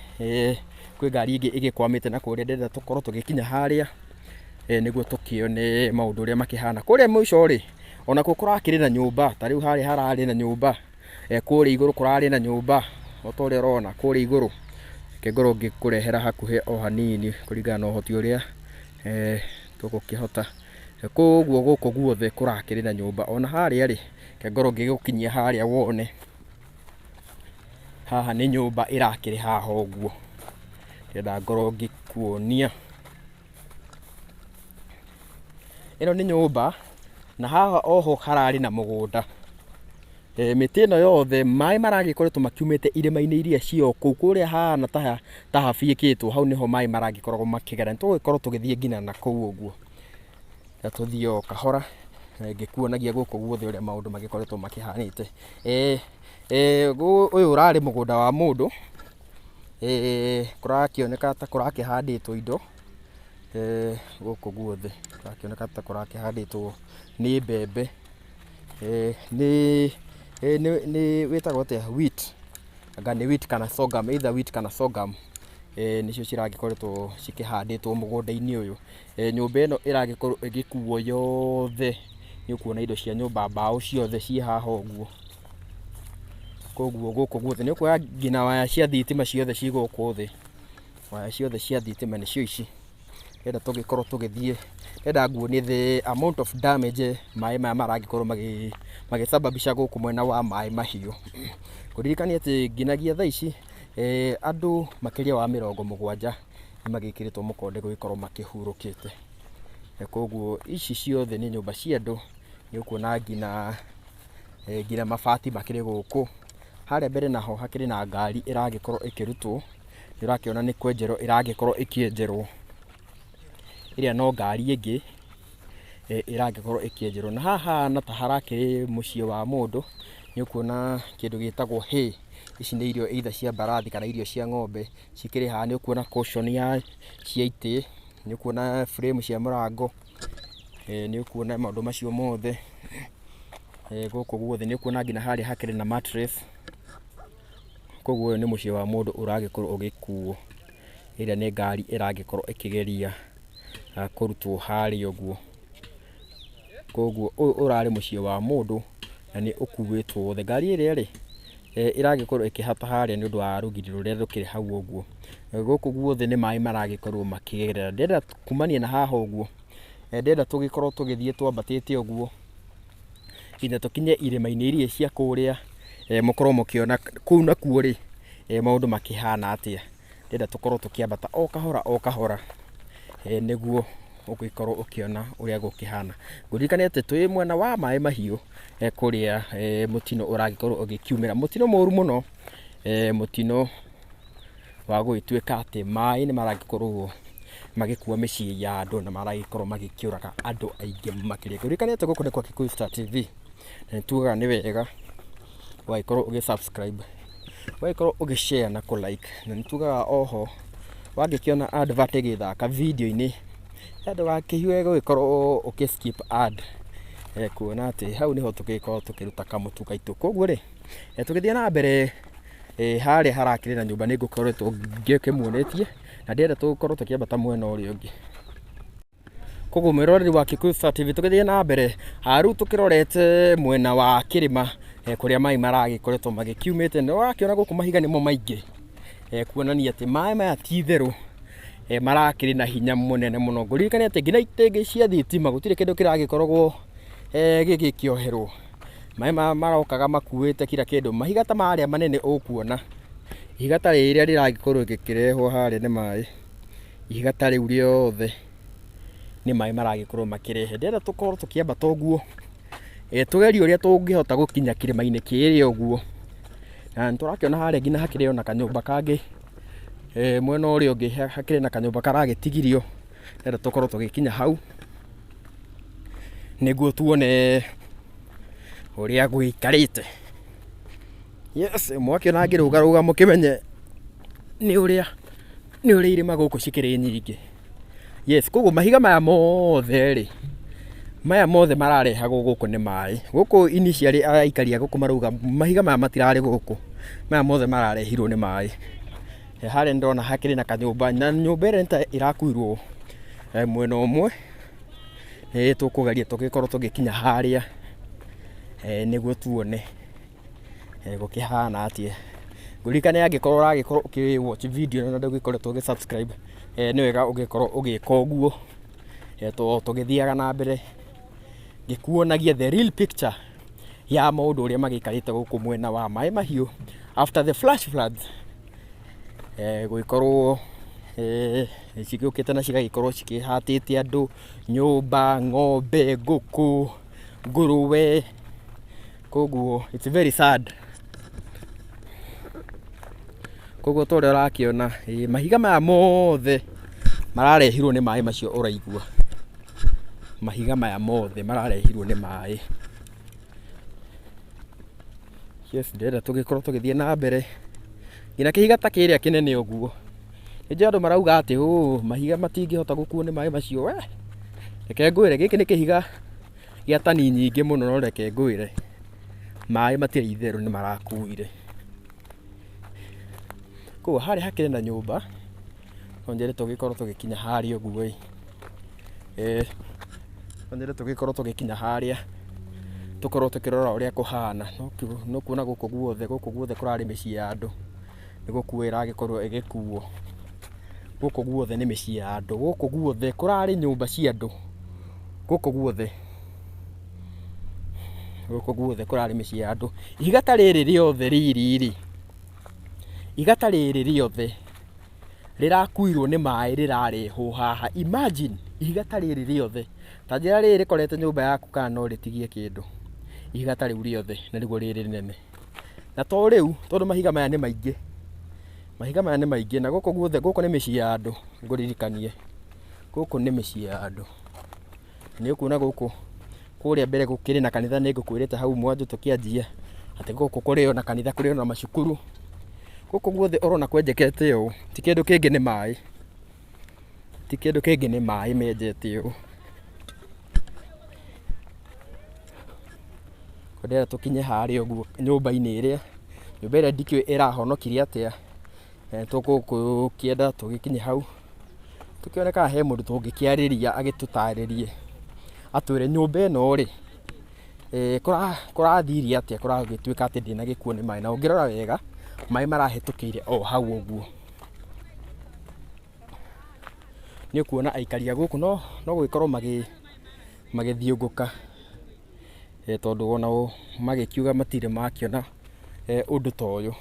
kwĩ ngari ĩngĩ ĩgĩkwamĩte na kũrĩa ndĩrenda tũkorwo tũgĩkinya harĩa, nĩguo tũkĩone maũndũ ũrĩa makĩhana. Kũrĩa mũico rĩ, onakuo kũrakĩrĩ na nyũmba, ta rĩu harĩa hararĩ na nyũmba, kũrĩa igũrũ kũrarĩ na nyũmba, o ta ũrĩa ũrona kũrĩa igũrũ. Reke ngorwo ngĩkũrehera hakuhĩ o hanini kũringana na ũhoti ũrĩa tũgũkĩhota. Koguo gũkũ guothe kũrakĩrĩ na nyũmba, ona harĩa rĩ, reke ngorwo ngĩgũkinyia harĩa wone. Haha nĩ nyũmba ĩrakĩrĩ haha ũguo, ndĩrenda ngorwo ngĩkuonia. Ĩno nĩ nyũmba na haha oho hararĩ na mũgũnda. Mĩtĩ ĩno yothe maĩ maragĩkoretwo makiumĩte irĩma-inĩ iria cio kũu kũrĩa hahana ta habiĩkĩtwo, hau nĩho maĩ maragĩkoragwo makĩgera. Nĩ tũgũgĩkorwo tũgĩthiĩ nginya na kũu ũguo, na tũthiĩ o kahora ngĩkuonagia gũkũ guothe ũrĩa maũndũ magĩkoretwo makĩhanĩte. Ũyũ ũrarĩ mũgũnda wa mũndũ, kũrakĩoneka ta kũrakĩhandĩtwo indo gũkũ guothe, kũrakĩoneka ta kũrakĩhandĩtwo nĩ mbembe, nĩ wĩtagwo atĩa, wheat, anga nĩ wheat kana sorghum, either wheat kana sorghum, nĩcio ciragĩkoretwo cikĩhandĩtwo mũgũnda-inĩ ũyũ. Nyũmba ĩno ĩragĩkorwo ĩgĩkuo yothe, nĩ ũkuona indo cia nyũmba, mbaũ ciothe ciĩ haha ũguo. Koguo gũkũ guothe nĩ ũkuona nginya waya cia thitima ciothe ciĩ gũkũ thĩ, waya ciothe cia thitima nĩcio ici. Ndĩrenda tũgĩkorwo tũgĩthiĩ, ndĩrenda nguonie the amount of damage maĩ maya maragĩkorwo magĩsababisha gũkũ mwena wa Maĩ Mahiũ. Ngũririkanie atĩ nginyagia thaa ici, andũ makĩria wa 70 nĩ magĩkĩrĩtwo mũkonde gũgĩkorwo makĩhurũkĩte. Koguo ici ciothe nĩ nyũmba cia andũ, nĩ ũkuona nginya mabati makĩrĩ gũkũ. Harĩa mbere naho hakĩrĩ na ngari ĩragĩkorwo ĩkĩrutwo, nĩ ũrakĩona nĩ kwenjerwo ĩragĩkorwo ĩkĩenjerwo. Ĩrĩa no ngari ĩngĩ ĩragĩkorwo ĩkĩenjerwo. Na haha hahana ta harakĩrĩ mũciĩ wa mũndũ, nĩ ũkuona kĩndũ gĩtagwo hay. Ici nĩ irio either cia mbarathi kana irio cia ng'ombe cikĩrĩ haha. Nĩ ũkuona cushion ya cia itĩ, nĩ ũkuona frame cia mũrango, nĩ ũkuona maũndũ macio mothe gũkũ guothe. Nĩ ũkuona nginya harĩa hakĩrĩ na mattress. Koguo ũyũ nĩ mũciĩ wa mũndũ ũragĩkorwo ũgĩkuo. Ĩrĩa nĩ ngari ĩragĩkorwo ĩkĩgeria kũrutwo harĩa ũguo. Koguo ũyũ ũrarĩ mũciĩ wa mũndũ na nĩ ũkuĩtwo wothe. Ngari ĩrĩa rĩ, ĩragĩkorwo ĩkĩhata harĩa nĩ ũndũ wa rũgiri rũrĩa rũkĩrĩ hau ũguo. Gũkũ guothe nĩ maĩ maragĩkorwo makĩgerera. Ndĩrenda kumania na haha ũguo, ndĩrenda tũgĩkorwo tũgĩthiĩ twambatĩte ũguo nginya tũkinye irĩma-inĩ iria cia kũrĩa, mũkorwo mũkĩona kũu nakuo rĩ, maũndũ makĩhana atĩa. Ndĩrenda tũkorwo tũkĩambata o kahora o kahora, nĩguo ũgĩkorwo ũkĩona ũrĩa gũkĩhana. Ngũririkanie atĩ twĩ mwena wa Maĩ Mahiũ, kũrĩa mũtino ũragĩkorwo ũgĩkiumĩra, mũtino mũru mũno, mũtino wa gũgĩtuĩka atĩ maĩ nĩ maragĩkorwo magĩkua mĩciĩ ya andũ na maragĩkorwo magĩkĩũraga andũ aingĩ makĩria. Ngũririkanie atĩ gũkũ nĩ kwa Kikuyu Star TV, na nĩ tugaga nĩ wega ũgagĩkorwo ũgĩ subscribe, ũgagĩkorwo ũgĩ share na kũ like, na nĩ tugaga oho wangĩkĩona advert ĩgĩthaka video-inĩ, ndũgakĩhiũhe gũgĩkorwo ũkĩ skip ad, kuona atĩ hau nĩho tũgĩkorwo tũkĩruta kamũtu gaitũ. Koguo rĩ, tũgĩthiĩ na mbere, harĩa harakĩrĩ na nyũmba nĩ ngũkoretwo ngĩkĩmuonetie na ndĩrenda tũkorwo tũkĩambata mwena ũrĩa ũngĩ. Koguo mwĩroreri wa Kikuyu Star TV, tũgĩthiĩ na mbere rĩu tũkĩrorete mwena wa kĩrĩma, kũrĩa maĩ maragĩkoretwo magĩkiumĩte, nĩ ũrakĩona gũkũ mahiga nĩmo maingĩ, kuonania atĩ maĩ maya ti itherũ, marakĩrĩ na hinya mũnene mũno. Ngũririkane atĩ nginya itingĩ cia thitima gũtirĩ kĩndũ kĩragĩkoragwo gĩgĩkĩoherwo. Maĩ maya marokaga makuĩte kila kĩndũ, mahiga ta marĩa manene ũkuona, ihiga ta rĩrĩa rĩragĩkorwo rĩkĩrehwo harĩa nĩ maĩ, ihiga ta rĩu rĩothe nĩ maĩ maragĩkorwo makĩrehe. Ndĩrenda tũkorwo tũkĩambata ũguo, tũgerie ũrĩa tũngĩhota gũkinya kĩrĩma-inĩ kĩrĩa ũguo, Na nĩ tũrakĩona harĩa nginya hakĩrĩ ona kanyũmba kangĩ mwena ũrĩa ũngĩ hakĩrĩ na kanyũmba karagĩtigirio. Ndĩrenda tũkorwo tũgĩkinya hau nĩguo tuone ũrĩa gũikarĩte. Yes, mwakĩona ngĩrũgarũga mũkĩmenye nĩ ũrĩa irĩma gũkũ cikĩrĩ nyingĩ. Yes, koguo mahiga maya mothe rĩ, maya mothe mararehagwo gũkũ nĩ maĩ. Gũkũ initially aikari a gũkũ marauga mahiga maya matirarĩ gũkũ, maya mothe mararehirwo nĩ maĩ. Harĩa nĩndĩrona hakĩrĩ na kanyũmba, na nyũmba ĩrĩa nĩta ĩrakuirwo mwena ũmwe. Nĩ tũkũgeria tũgĩkorwo tũgĩkinya harĩa nĩguo tuone gũkĩhana atĩa. Ngũririkane angĩkorwo ũragĩkorwo ũkĩ watch video ĩno na ndũgĩkoretwo ũgĩ subscribe, nĩ wega ũgĩkorwo ũgĩka ũguo tũgĩthiaga na mbere ngĩkuonagia the real picture ya maũndũ ũrĩa magĩikarĩte gũkũ mwena wa Maĩ Mahiũ after the flash floods. Gũgĩkorwo cigĩũkĩte na cigagĩkorwo cikĩhatĩte andũ, nyũmba, ng'ombe, ngũkũ, ngũrũwe. Koguo it's very sad. Koguo ta ũrĩa ũrakĩona mahiga maya mothe mararehirwo nĩ maĩ macio ũraigua. Mahiga maya mothe mararehirwo nĩ maĩ. Yes, ndĩrenda tũgĩkorwo tũgĩthiĩ na mbere nginya kĩhiga ta kĩrĩa kĩnene ũguo. Nĩnjũĩ andũ marauga atĩ mahiga matingĩhota gũkuo nĩ maĩ macio. We, reke ngwĩre gĩkĩ nĩ kĩhiga gĩa tani nyingĩ mũno, no reke ngwĩre maĩ matirĩ itherũ nĩ marakuire. Koguo harĩa hakĩrĩ na nyũmba, no nyende tũgĩkorwo tũgĩkinya harĩa ũguo ĩ. No nyende tũgĩkorwo tũgĩkinya harĩa tũkorwo tũkĩrora ũrĩa kũhana. No kuona gũkũ guothe kũrarĩ mĩciĩ ya andũ, nĩ gũkuo ĩragĩkorwo ĩgĩkuo. Gũkũ guothe nĩ mĩciĩ ya andũ, gũkũ guothe kũrarĩ nyũmba cia andũ, gũkũ guothe kũrarĩ mĩciĩ ya andũ. Ihiga ta rĩrĩ rĩothe rĩrĩ rĩ, ihiga ta rĩrĩ rĩothe rĩrakuirwo nĩ maĩ rĩrarehwo haha. Imagine ihiga ta rĩrĩ rĩothe, ta njĩra rĩrĩ rĩkorete nyũmba yaku kana no rĩtigie kĩndũ. Ihiga ta rĩu rĩothe na nĩguo rĩrĩ rĩnene. Na to rĩu, tondũ mahiga maya nĩ maingĩ, mahiga maya nĩ maingĩ, na gũkũ guothe, gũkũ nĩ mĩciĩ ya andũ, ngũririkanie gũkũ nĩ mĩciĩ ya andũ. Nĩ ũkuona gũkũ kũrĩa mbere gũkĩrĩ na kanitha, nĩ ngũkwĩrĩte hau mwanzo tũkĩanjia atĩ gũkũ kũrĩ ona kanitha, kũrĩ ona macukuru. Gũkũ guothe ũrona kwenjekete ũũ, ti kĩndũ kĩngĩ nĩ maĩ, ti kĩndũ kĩngĩ nĩ maĩ menjete ũũ. Ndĩrenda tũkinye harĩa ũguo nyũmba-inĩ ĩrĩa, nyũmba ĩrĩa ndikĩũĩ ĩrahonokirie atĩa. Tũgũkĩenda tũgĩkinye hau tũkĩone kana he mũndũ tũngĩkĩarĩria agĩtũtarĩrie, atwĩre nyũmba ĩno rĩ kũrathirie atĩa, kũragĩtuĩka atĩ ndĩnagĩkuo nĩ maĩ. Na ũngĩrora wega maĩ marahĩtũkĩire o hau ũguo. Nĩ ũkuona aikari a gũkũ no gũgĩkorwo magĩthiũngũka, tondũ onao magĩkiuga matirĩ makĩona ũndũ ta ũyũ.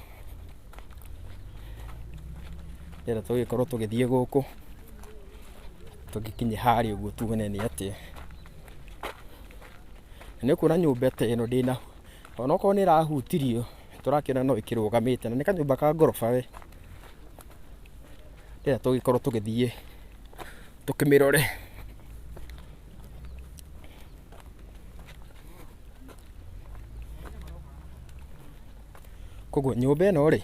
Ndĩrenda tũgĩkorwo tũgĩthiĩ gũkũ tũgĩkinye harĩa ũguo tuone nĩ atĩa. Na nĩ ũkuona nyũmba ta ĩno ndĩna, onokorwo nĩ ĩrahutirio, tũrakĩona no ĩkĩrũgamĩte, na nĩ kanyũmba ka ngoroba we. Ndĩrenda tũgĩkorwo tũgĩthiĩ tũkĩmĩrore. Koguo nyũmba ĩno rĩ,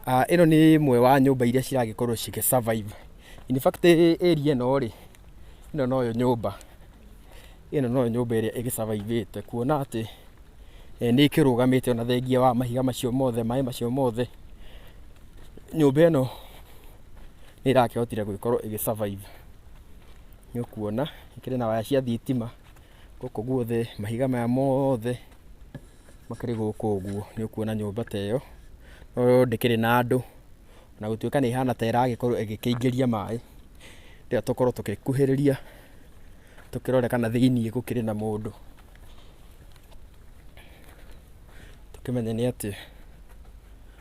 ĩno nĩ ĩmwe wa nyũmba iria ciragĩkorwo cigĩ survive. In fact area ĩno rĩ, ĩno noyo nyũmba, ĩno noyo nyũmba ĩrĩa ĩgĩ survive ĩte, kuona atĩ nĩ ĩkĩrũgamĩte ona thengia wa mahiga macio mothe, maĩ macio mothe. Nyũmba ĩno nĩ ĩrakĩhotire gũgĩkorwo ĩgĩ survive. Nĩ ũkuona ĩkĩrĩ na waya cia thitima gũkũ guothe, mahiga maya mothe makĩrĩ gũkũ ũguo. Nĩ ũkuona nyũmba ta ĩyo no ndĩkĩrĩ na andũ, na gũtuĩka nĩ ĩhana ta ĩragĩkorwo ĩgĩkĩingĩria maĩ. Rĩrĩa tũkorwo tũgĩkuhĩrĩria tũkĩrore kana thĩiniĩ gũkĩrĩ na mũndũ, tũkĩmenye nĩ atĩa.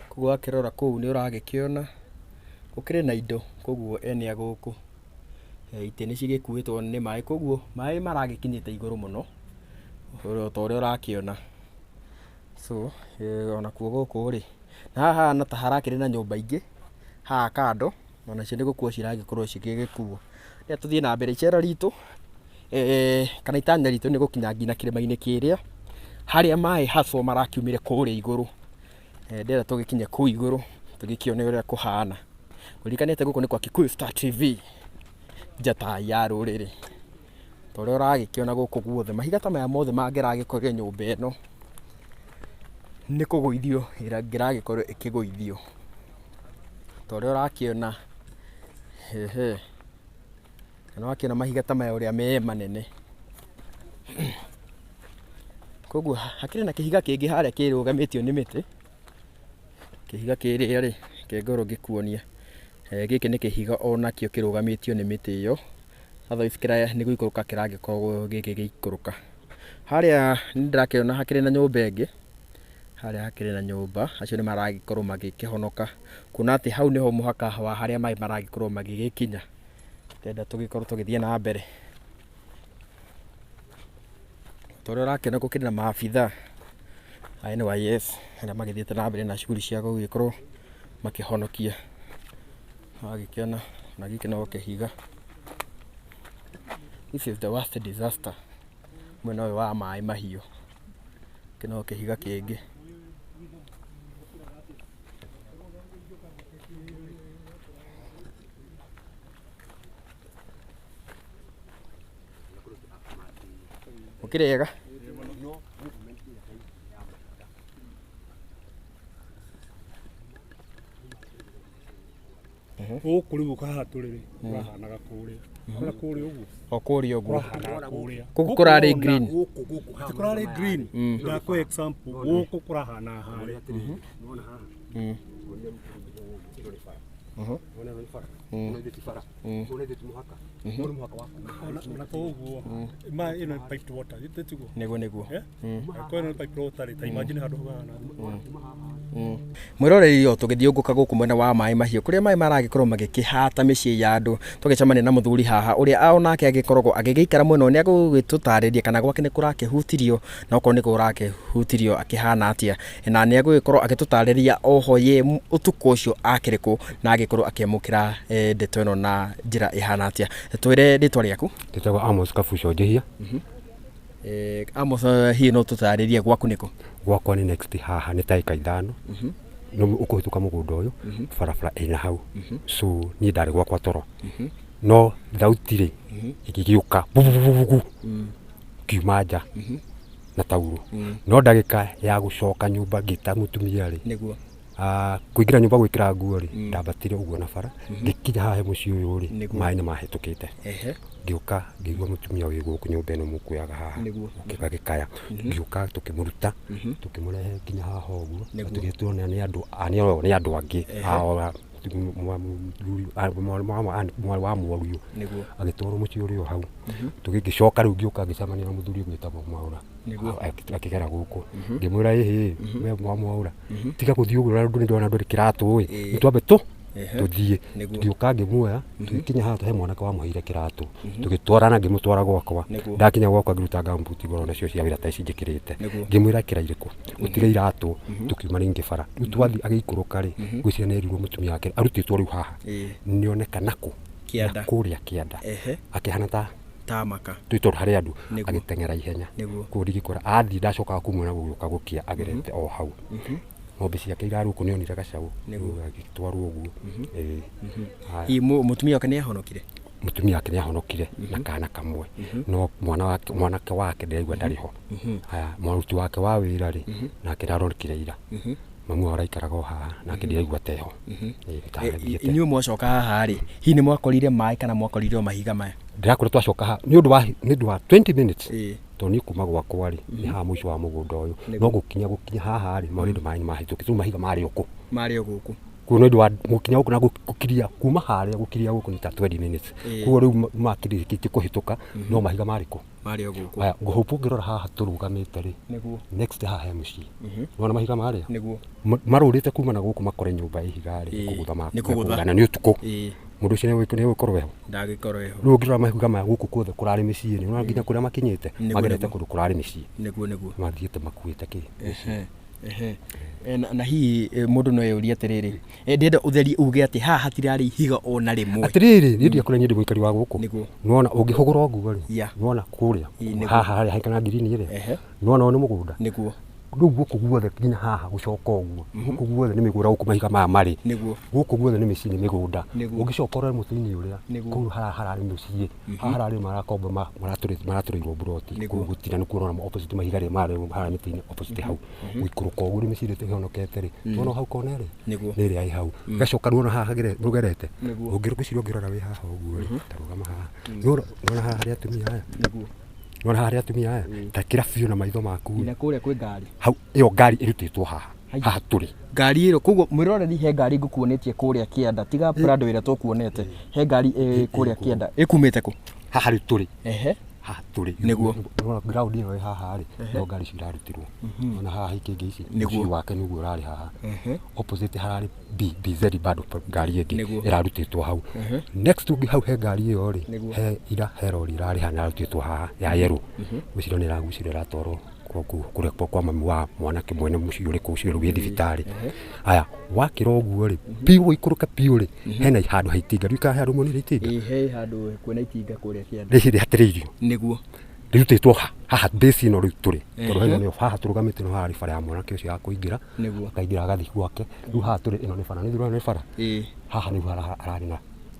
Koguo wakĩrora kũu nĩ ũragĩkĩona gũkĩrĩ na indo, koguo ene a gũkũ itĩ nĩ cigĩkuĩtwo nĩ maĩ, koguo maĩ maragĩkinyĩte igũrũ mũno ta ũrĩa ũrakĩona. So onakuo gũkũ rĩ, na haha hahana ta harakĩrĩ na nyũmba ingĩ haha kando, onacio nĩ gũkuo ciragĩkorwo cigĩgĩkuo. Reke tũthiĩ na mbere, icera ritũ kana itanya ritũ nĩ gũkinya nginya kĩrĩma-inĩ kĩrĩa harĩa maĩ haswa marakiumire kũrĩa igũrũ. Ndĩrenda tũgĩkinye kũu igũrũ tũgĩkĩone ũrĩa kũhana. Ũririkanĩte gũkũ nĩ kwa Kikuyu Star TV, njata ya rũrĩrĩ. Ta ũrĩa ũragĩkĩona gũkũ guothe, mahiga ta maya mothe mangĩragĩkorire nyũmba ĩno nĩ kũgũithio ĩngĩragĩkorwo ĩkĩgũithio. Ta ũrĩa ũrakĩona, hehe, na nĩ wakĩona mahiga ta maya ũrĩa me manene. Koguo hakĩrĩ na kĩhiga kĩngĩ harĩa kĩrũgamĩtio nĩ mĩtĩ. Kĩhiga kĩrĩa rĩ, reke ngorwo ngĩkuonia. Gĩkĩ nĩ kĩhiga onakĩo kĩrũgamĩtio nĩ mĩtĩ ĩyo. Otherwise nĩ gũikũrũka kĩragĩkorwo gĩgĩikũrũka. Harĩa nĩ ndĩrakĩona hakĩrĩ na nyũmba ĩngĩ, harĩa hakĩrĩ na nyũmba, acio nĩ maragĩkorwo magĩkĩhonoka. Kuona atĩ hau nĩho mũhaka wa harĩa maĩ maragĩkorwo magĩgĩkinya. Ndĩrenda tũgĩkorwo tũgĩthiĩ na mbere. Ta ũrĩa ũrakĩona gũkĩrĩ na maabithaa a NYS arĩa magĩthiĩte na mbere na shughuli cia gũgĩkorwo makĩhonokia. Wagĩkĩona ona gĩkĩ no kĩhiga. This is the worst disaster mwena ũyũ wa maĩ mahiũ. Gĩkĩ no kĩhiga kĩngĩ. Mũkĩrĩega? Gũkũ rĩu haha tũrĩ rĩ, kũrahanaga kũrĩa. Ona kũrĩa ũguo. O kũrĩa ũguo. Kũrahanaga kũrĩa. Gũkũ kũrarĩ green. Atĩ kũrarĩ green. Ndakũhe example, gũkũ kũrahana harĩa. Ona koguo ma ĩno nĩ piped water, githĩ tiguo? Nĩguo nĩguo. Eh? Angĩkorwo ĩno nĩ piped water rĩ, ta imagine handũ hau hahana atĩa. Mwĩroreri o tũgĩthiũngũka gũkũ mwena wa maĩ mahiũ kũrĩa maĩ maragĩkorwo magĩkĩhata mĩciĩ ya andũ, tũgĩcemania na mũthuri haha ũrĩa onake agĩkoragwo agĩgĩikara mwena ũyũ. Nĩ agũgĩtũtarĩria kana gwake nĩ kũrakĩhutirio, na okorwo nĩ kũrakĩhutirio akĩhana atĩa, na nĩ agũgĩkorwo agĩtũtarĩria oho ye ũtukũ ũcio akĩrĩ kũ na agĩkorwo akĩamũkĩra ndeto ĩno na njĩra ĩhana atĩa. Twĩre rĩtwa rĩaku. Njĩtagwo Amos Kabuco Njihia. Amos, hihi no tũtarĩrie gwaku nĩkũ? Gwakwa nĩ next haha nĩ ta ĩka ithano. No ũkũhĩtũka mũgũnda ũyũ, barabara ĩna hau. So niĩ ndarĩ gwakwa toro. No thauti rĩ, ĩgĩgĩũka bubububu, ngiuma nja na taurũ. No ndagĩka ya gũcoka nyũmba ngĩta mũtumia rĩ, Nĩguo. Kũingĩra nyũmba gwĩkĩra nguo rĩ, ndambatire ũguo na bara, ngĩkinya haha he mũciĩ ũyũ rĩ, Nĩguo. maĩ nĩ mahĩtũkĩte. Ngĩũka ngĩigua mũtumia wĩ gũkũ nyũmba ĩno mũkuoyaga haha. Nĩguo. Ũkĩga gĩkaya. Ngĩũka tũkĩmũruta, tũkĩmũrehe nginya haha ũguo. Nĩguo. Tũgĩtuona nĩ andũ, nĩ andũ angĩ. Mwarĩ wa mũriũ. Nĩguo. Agĩtwarwo mũciĩ ũrĩa o hau. Tũgĩgĩcoka rĩu ngĩũka ngĩcemania na mũthuri ũgwĩtagwo Mwaũra. Nĩguo. Akĩgera gũkũ. Ngĩmwĩra ĩhĩ, we Mwaũra, tiga gũthiĩ ũguo na ndũrĩ ndona ndũrĩ kĩratũ ĩ. Nĩ twambe tũthiĩ. Nĩguo. Ngĩũka ngĩmuoya, tũgĩkinya haha he mwanake wamũheire kĩratũ. Tũgĩtwarana ngĩmũtwara gwakwa. Nĩguo. Ndakinya gwakwa ngĩruta ngambuti ngoro nacio cia wĩra ta ici njĩkĩrĩte. Nĩguo. Ngĩmwĩra kĩra irĩkũ, ũtige iratũ, tũkiuma rĩngĩ bara. Rĩu twathiĩ agĩikũrũka rĩ, ngwĩciria nĩ erirwo mũtumia wake arutĩtwo rĩu haha. Nĩoneka nakũ? Kĩanda. Na kũrĩa kĩanda. Akĩhana ta Tamaka. twĩ tondũ harĩ andũ Nĩguo. agĩteng'era ihenya. Nĩguo. Koguo ndingĩkora athiĩ ndacokaga kũmuona gũgĩũka gũkĩa agerete o hau. Ng'ombe ciake irarĩ gũkũ nĩonire gacaũ. Nĩguo. Rĩu agĩtwarwo ũguo. Ĩĩ. Haya. Hihi mũtumia wake nĩahonokire? Mũtumia wake nĩahonokire na kana kamwe. No mwanake wake ndĩraigua ndarĩ ho. Haya, mũruti wake wa wĩra rĩ, nake ndaronekire ira. Mamu wao araikaraga o haha, nake ndĩraigua teho. Ĩĩ, nĩtarathiĩte. Inyuĩ mwacoka haha rĩ, hihi nĩ mwakorire maĩ kana mwakorire o mahiga maya? Ndĩrakwĩra twacoka haha, nĩ ũndũ wa 20 minutes. Ĩĩ. Tondũ niĩ kuma gwakwa rĩ, nĩ haha mũico wa mũgũnda ũyũ. No gũkinya haha rĩ, already maĩ nĩ mahĩtũkĩte, rĩu mahiga marĩ o kũ? Marĩ o gũkũ. Koguo nĩ ũndũ wa gũkinya gũkũ na gũkiria kuma harĩa gũkiria gũkũ nĩ ta 20 minutes. Koguo rĩu makĩrĩkĩtie kũhĩtũka, no mahiga marĩ kũ? Marĩ o gũkũ. Haya, ngũhope ũngĩrora haha tũrũgamĩte rĩ, Nĩguo. next haha he mũciĩ. Nĩwona mahiga marĩa? Nĩguo. Marũrĩte kuma na gũkũ makore nyũmba ya ihiga rĩ, Ĩĩ. kũgũtha Nĩ kũgũtha. mekũgũtha, na nĩ ũtukũ. Ĩĩ. Mũndũ ũcio nĩegũkorwo eho. Ndangĩkorwo eho. Rĩu ũngĩrora mahiga maya gũkũ guothe kũrarĩ mĩciĩ-inĩ, nĩwona nginya kũrĩa makinyĩte, Nĩguo, magerete nĩguo. kũndũ kũrarĩ mĩciĩ. Nĩguo, nĩguo. Mathiĩte makuĩte kĩ? Mĩciĩ. Ehe. Na hihi mũndũ no eyũrie atĩrĩrĩ, ndĩrenda ũtherie uge atĩ haha hatirarĩ ihiga ona rĩmwe. Atĩrĩrĩ, niĩ ndiakũrĩa, niĩ ndĩ mũikari wa gũkũ. Nĩwona ũngĩhũgũra ũguo rĩ, nĩwona kũrĩa haha harĩa haikana ngirini ĩrĩa, nĩwona ũyũ nĩ mũgũnda. Rĩu gũkũ guothe nginya haha gũcoka ũguo, gũkũ guothe nĩ mĩgũnda, gũkũ mahiga maya marĩ. Gũkũ guothe nĩ mĩciĩ, nĩ mĩgũnda. Ũngĩcoka ũrore mũtĩ-inĩ ũrĩa, kũu hararĩ mũciĩ, haha hararĩ marakomba maratũrĩirwo mburoti. Kũu gũtirĩ, nĩkuo ũrona opposite mahiga rĩ marĩ harĩa mĩtĩ-inĩ opposite hau. Gũikũrũka ũguo rĩ, mĩciĩ ĩrĩa ĩhonokete rĩ, nĩwona hau kona rĩ, nĩ ĩrĩa ĩ hau. Gacoka nĩwona haha rũgerete. Ũngĩrũgĩciria ũngĩrora wĩ haha ũguo rĩ, ta rũgama haha. Nĩwona haha harĩa atumia aya? Nĩwona haha harĩa atumia aya? Ta kĩra biũ na maitho maku. Na kũrĩa kwĩ ngari. Hau ĩyo ngari ĩrutĩtwo haha. Haha tũrĩ. Ngari ĩyo, koguo mwĩroreri, he ngari ngũkuonetie kũrĩa kĩanda, tiga Prado ĩrĩa tũkuonete, he ngari ĩ kũrĩa kĩanda ĩkumĩte kũ? Haha rĩu tũrĩ. Haha tũrĩ. Nĩwona ground ĩno ĩ haha rĩ, no ngari icio irarutirwo. Ona haha ikĩngĩ ici, mũciĩ wake nĩguo ũrarĩ haha. Opposite hararĩ BZ bado ngari ĩngĩ ĩrarutĩtwo hau. Next ũngĩ hau he ngari ĩyo rĩ, he ira he rori ĩrarĩ haha ĩrarutĩtwo haha ya yellow. Ngwĩciria nĩ ĩragucĩrwo ĩratwarwo kũrĩa kwa mami wa mwanake mwene mũciĩ ũrĩkũ ũcio rĩu wĩ thibitarĩ. Aya, wakĩra ũguo rĩ, biũ ũikũrũke biũ rĩ, hena handũ ha itinga. Ndiũĩ kana he handũ muonire itinga? Ĩ, he handũ kwĩna itinga kũrĩa kĩanda. Rĩrĩ rĩhatĩrĩirio. Rĩrutĩtwo haha base ĩno rĩu tũrĩ. Tondũ heno nĩyo haha tũrũgamĩte, no harĩ bara ya mwanake ũcio ya kũingĩra. Akaingĩra agathiĩ gwake. Rĩu haha tũrĩ, ĩno nĩ bara. Nĩ ndĩrona nĩ bara. Haha nĩho hararĩ na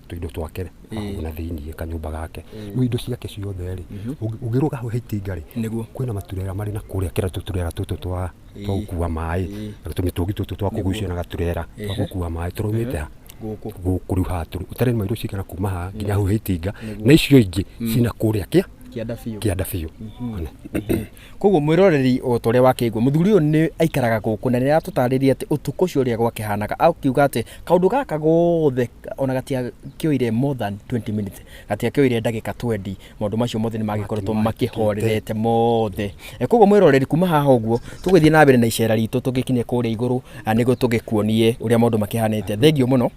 tũindo twake hau na thĩiniĩ kanyũmba gake. Rĩu indo ciake ciothe rĩ, ũngĩrũga hau he itinga rĩ, kwĩna maturera marĩ na kũrĩa kĩra tũturera tũtũ twa gũkua maĩ, na tũmĩtũngi tũtũ twa kũgucia na gaturera twa gũkua maĩ tũraumĩte ha? Gũkũ. Gũkũ rĩu haha tũrĩ. Ũtarĩ nĩma indo cigana kuma haha nginya hau he itinga, na icio ingĩ cina kũrĩa kĩa Kĩanda biũ. Kĩanda biũ. Koguo mwĩroreri, o ta ũrĩa wakĩigua, mũthuri ũyũ nĩ aikaraga gũkũ na nĩ aratũtarĩria atĩ ũtukũ ũcio ũrĩa gwakĩhanaga, akiuga atĩ kaũndũ gaka gothe ona gatiakĩoire more than 20 minutes, gatiakĩoire ndagĩka 20, maũndũ macio mothe nĩ magĩkoretwo makĩhorerete mothe. Koguo mwĩroreri, kuma haha ũguo tũgũthiĩ na mbere na icera ritũ tũgĩkinye kũrĩa igũrũ, nĩguo tũgĩkuonie ũrĩa maũndũ makĩhanĩte. Thengiũ mũno.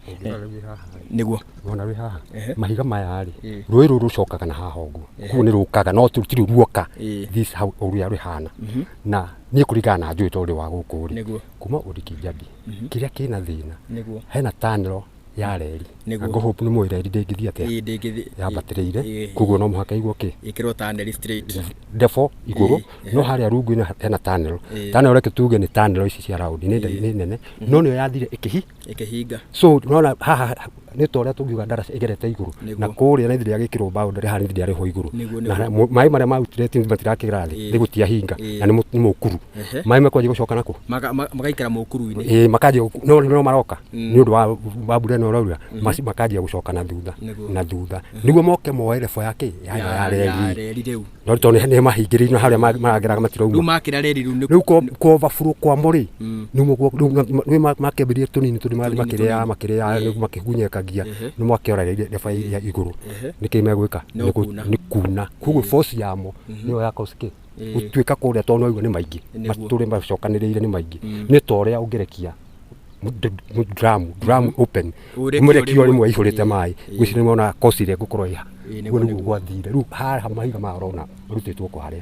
Wona wĩ haha mahiga maya rĩ, rũĩ rũrũ rũcokaga na haha ũguo, koguo nĩ rũkaga no tũtirĩ ruoka this how ũrĩa rũhana, na niĩ kũringana na njũĩ tondũ wa gũkũ rĩ, kuma Odikinjabi kĩrĩa kĩna thĩna, hena tunnel ya reri. Ngũhope nĩ mũĩ reri ndĩngĩthiĩ atĩa yambatĩrĩire, koguo no mũhaka igwo kĩ Ĩkĩrwo tunnel straight. Ndebo igũrũ, no harĩa rungu-inĩ hena tunnel. Tunnel reke tuge nĩ tunnel ici cia round, nĩ nene, no nĩyo yathire ĩkĩhi Ĩkĩhinga. So nona haha nĩ ta ũrĩa tũngiuga ndaraca ĩgerete igũrũ na kũrĩa nĩ rĩagĩkĩrwo boundary, haha nĩ rĩarĩho igũrũ, na maĩ marĩa marutire matirakĩra thĩ, nĩ gũtiahinga na nĩ mũkuru, maĩ makwanjia gũcoka nakũ? Magaikara mũkuru-inĩ. Ĩĩ, makanjia no maroka nĩ ũndũ wa mbura ĩno ĩraura, makanjia gũcoka na thutha na thutha nĩguo moke moe level ya kĩ ya reri. Reri rĩu. No tondũ nĩ mahingĩrĩirio harĩa marageraga Rĩu matirauma. Makĩra reri rĩu Rĩu kũoverflow kwamo rĩ, nĩ makĩambĩrĩria tũnini tũnini, marathiĩ makĩrĩaga makĩrĩaga, rĩu makĩgunyĩkagia, nĩ makĩora level ya igũrũ, nĩkĩ megwĩka? No nĩ kuna. Koguo force yamo nĩyo ya cause kĩ gũtuĩka kũrĩa, tondũ no nĩ maingĩ matũrĩ macokanĩrĩire, nĩ maingĩ, nĩ ta ũrĩa ũngĩrekia drum open, Ũrekie mũrekio rĩmwe. Rĩmwe ihũrĩte maĩ, ngwĩciria nĩmona kosi ĩrĩa ĩgũkorwo ĩha. Nĩguo, Ũguo nĩguo gwathire. Rĩu haha mahiga maya ũrona marutĩtwo kũ harĩa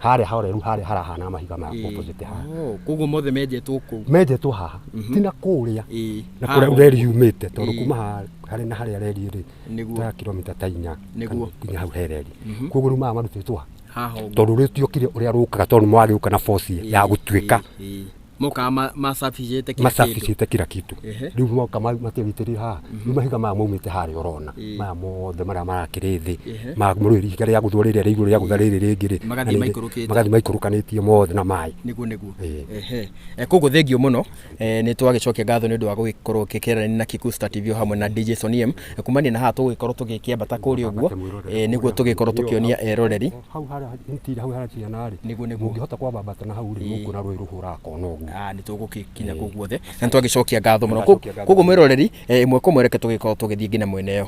harĩa horeru, harĩa harahana mahiga maya opposite haha. Oh, koguo mothe menjetwo kũu. Menjetwo haha, ti na kũrĩa na Haha kũrĩa ũguo. reri yumĩte, tondũ kuma haha harĩ na harĩa reri ĩrĩ ta kilomita ta 4 nginya hau he reri. Koguo rĩu maya marutĩtwo haha Haha ũguo. Tondũ rĩtiokire ũrĩa rũkaga, tondũ nĩmwagĩũka na force ya gũtuĩka. Mokaga macabicĩte kila kĩndũ. Macabicĩte kila kitu. Rĩu moka matiagitĩrĩire haha. Rĩu mahiga maya maumĩte harĩa ũrona, maya mothe marĩa marakĩrĩ thĩ, mũrũĩ ihiga rĩa gũthwo rĩrĩa rĩa igũrũ rĩa gũtha rĩrĩ rĩngĩ rĩ, Magathiĩ maikũrũkĩte. Magathiĩ maikũrũkanĩtie mothe na maĩ. Nĩguo. Ehe. Koguo thengio mũno, nĩ twagĩcokia ngatho nĩ ũndũ wa gũgĩkorwo ũkĩkĩrania na Kikuyu Star TV o hamwe na DJ Sonny M. Kumania na haha tũgũgĩkorwo tũgĩkĩambata kũrĩa ũguo, nĩguo tũgĩkorwo tũkĩonia eroreri. Hau harĩa ntira hau harĩa ciana rĩ, Nĩguo. Mũngĩhota kwambambata na hau rĩ, mũkuona rũĩ rũhũraga kona ũguo. Ah, nĩ tũgũgĩkinya kũu guothe na nĩ twagĩcokia ngatho mũno. Nĩtwacokia ngatho. Koguo mwĩroreri, ĩmwe kwa ĩmwe reke tũgĩkorwo tũgĩthiĩ nginya mwena ĩyo.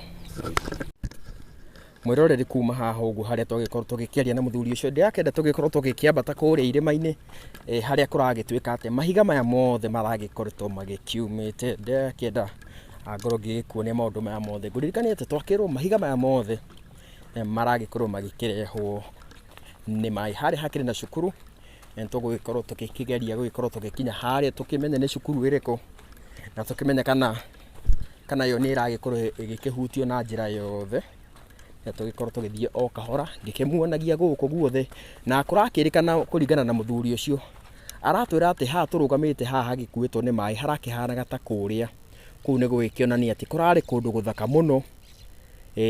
Mwĩroreri, kuma haha ũguo harĩa twagĩkorwo tũgĩkĩaria na mũthuri ũcio, ndĩrakĩenda tũgĩkorwo tũgĩkĩambata kũrĩa irĩma-inĩ, harĩa kũragĩtuĩka atĩ mahiga maya mothe maragĩkoretwo magĩkiumĩte. Ndĩrakĩenda ngorwo ngĩgĩkuonia maũndũ maya mothe. Ngũririkanie atĩ twakĩrwo mahiga maya mothe maragĩkorwo magĩkĩrehwo nĩ maĩ. Harĩa hakĩrĩ na cukuru. Nĩ tũgũgĩkorwo tũgĩkĩgeria gũgĩkorwo tũgĩkinya harĩa tũkĩmenye nĩ cukuru ĩrĩkũ na tũkĩmenye kana yo nĩ ĩragĩkorwo ĩgĩkĩhutio na njĩra yothe. Na tũgĩkorwo tũgĩthiĩ o kahora ngĩkĩmuonagia gũkũ guothe, na kũrakĩrĩkana kũringana na mũthuri ũcio aratwĩra atĩ haha tũrũgamĩte haha hagĩkuĩtwo nĩ maĩ harakĩhanaga ta kũrĩa kũu nĩ gũgĩkĩonania atĩ kũrarĩ kũndũ gũthaka mũno.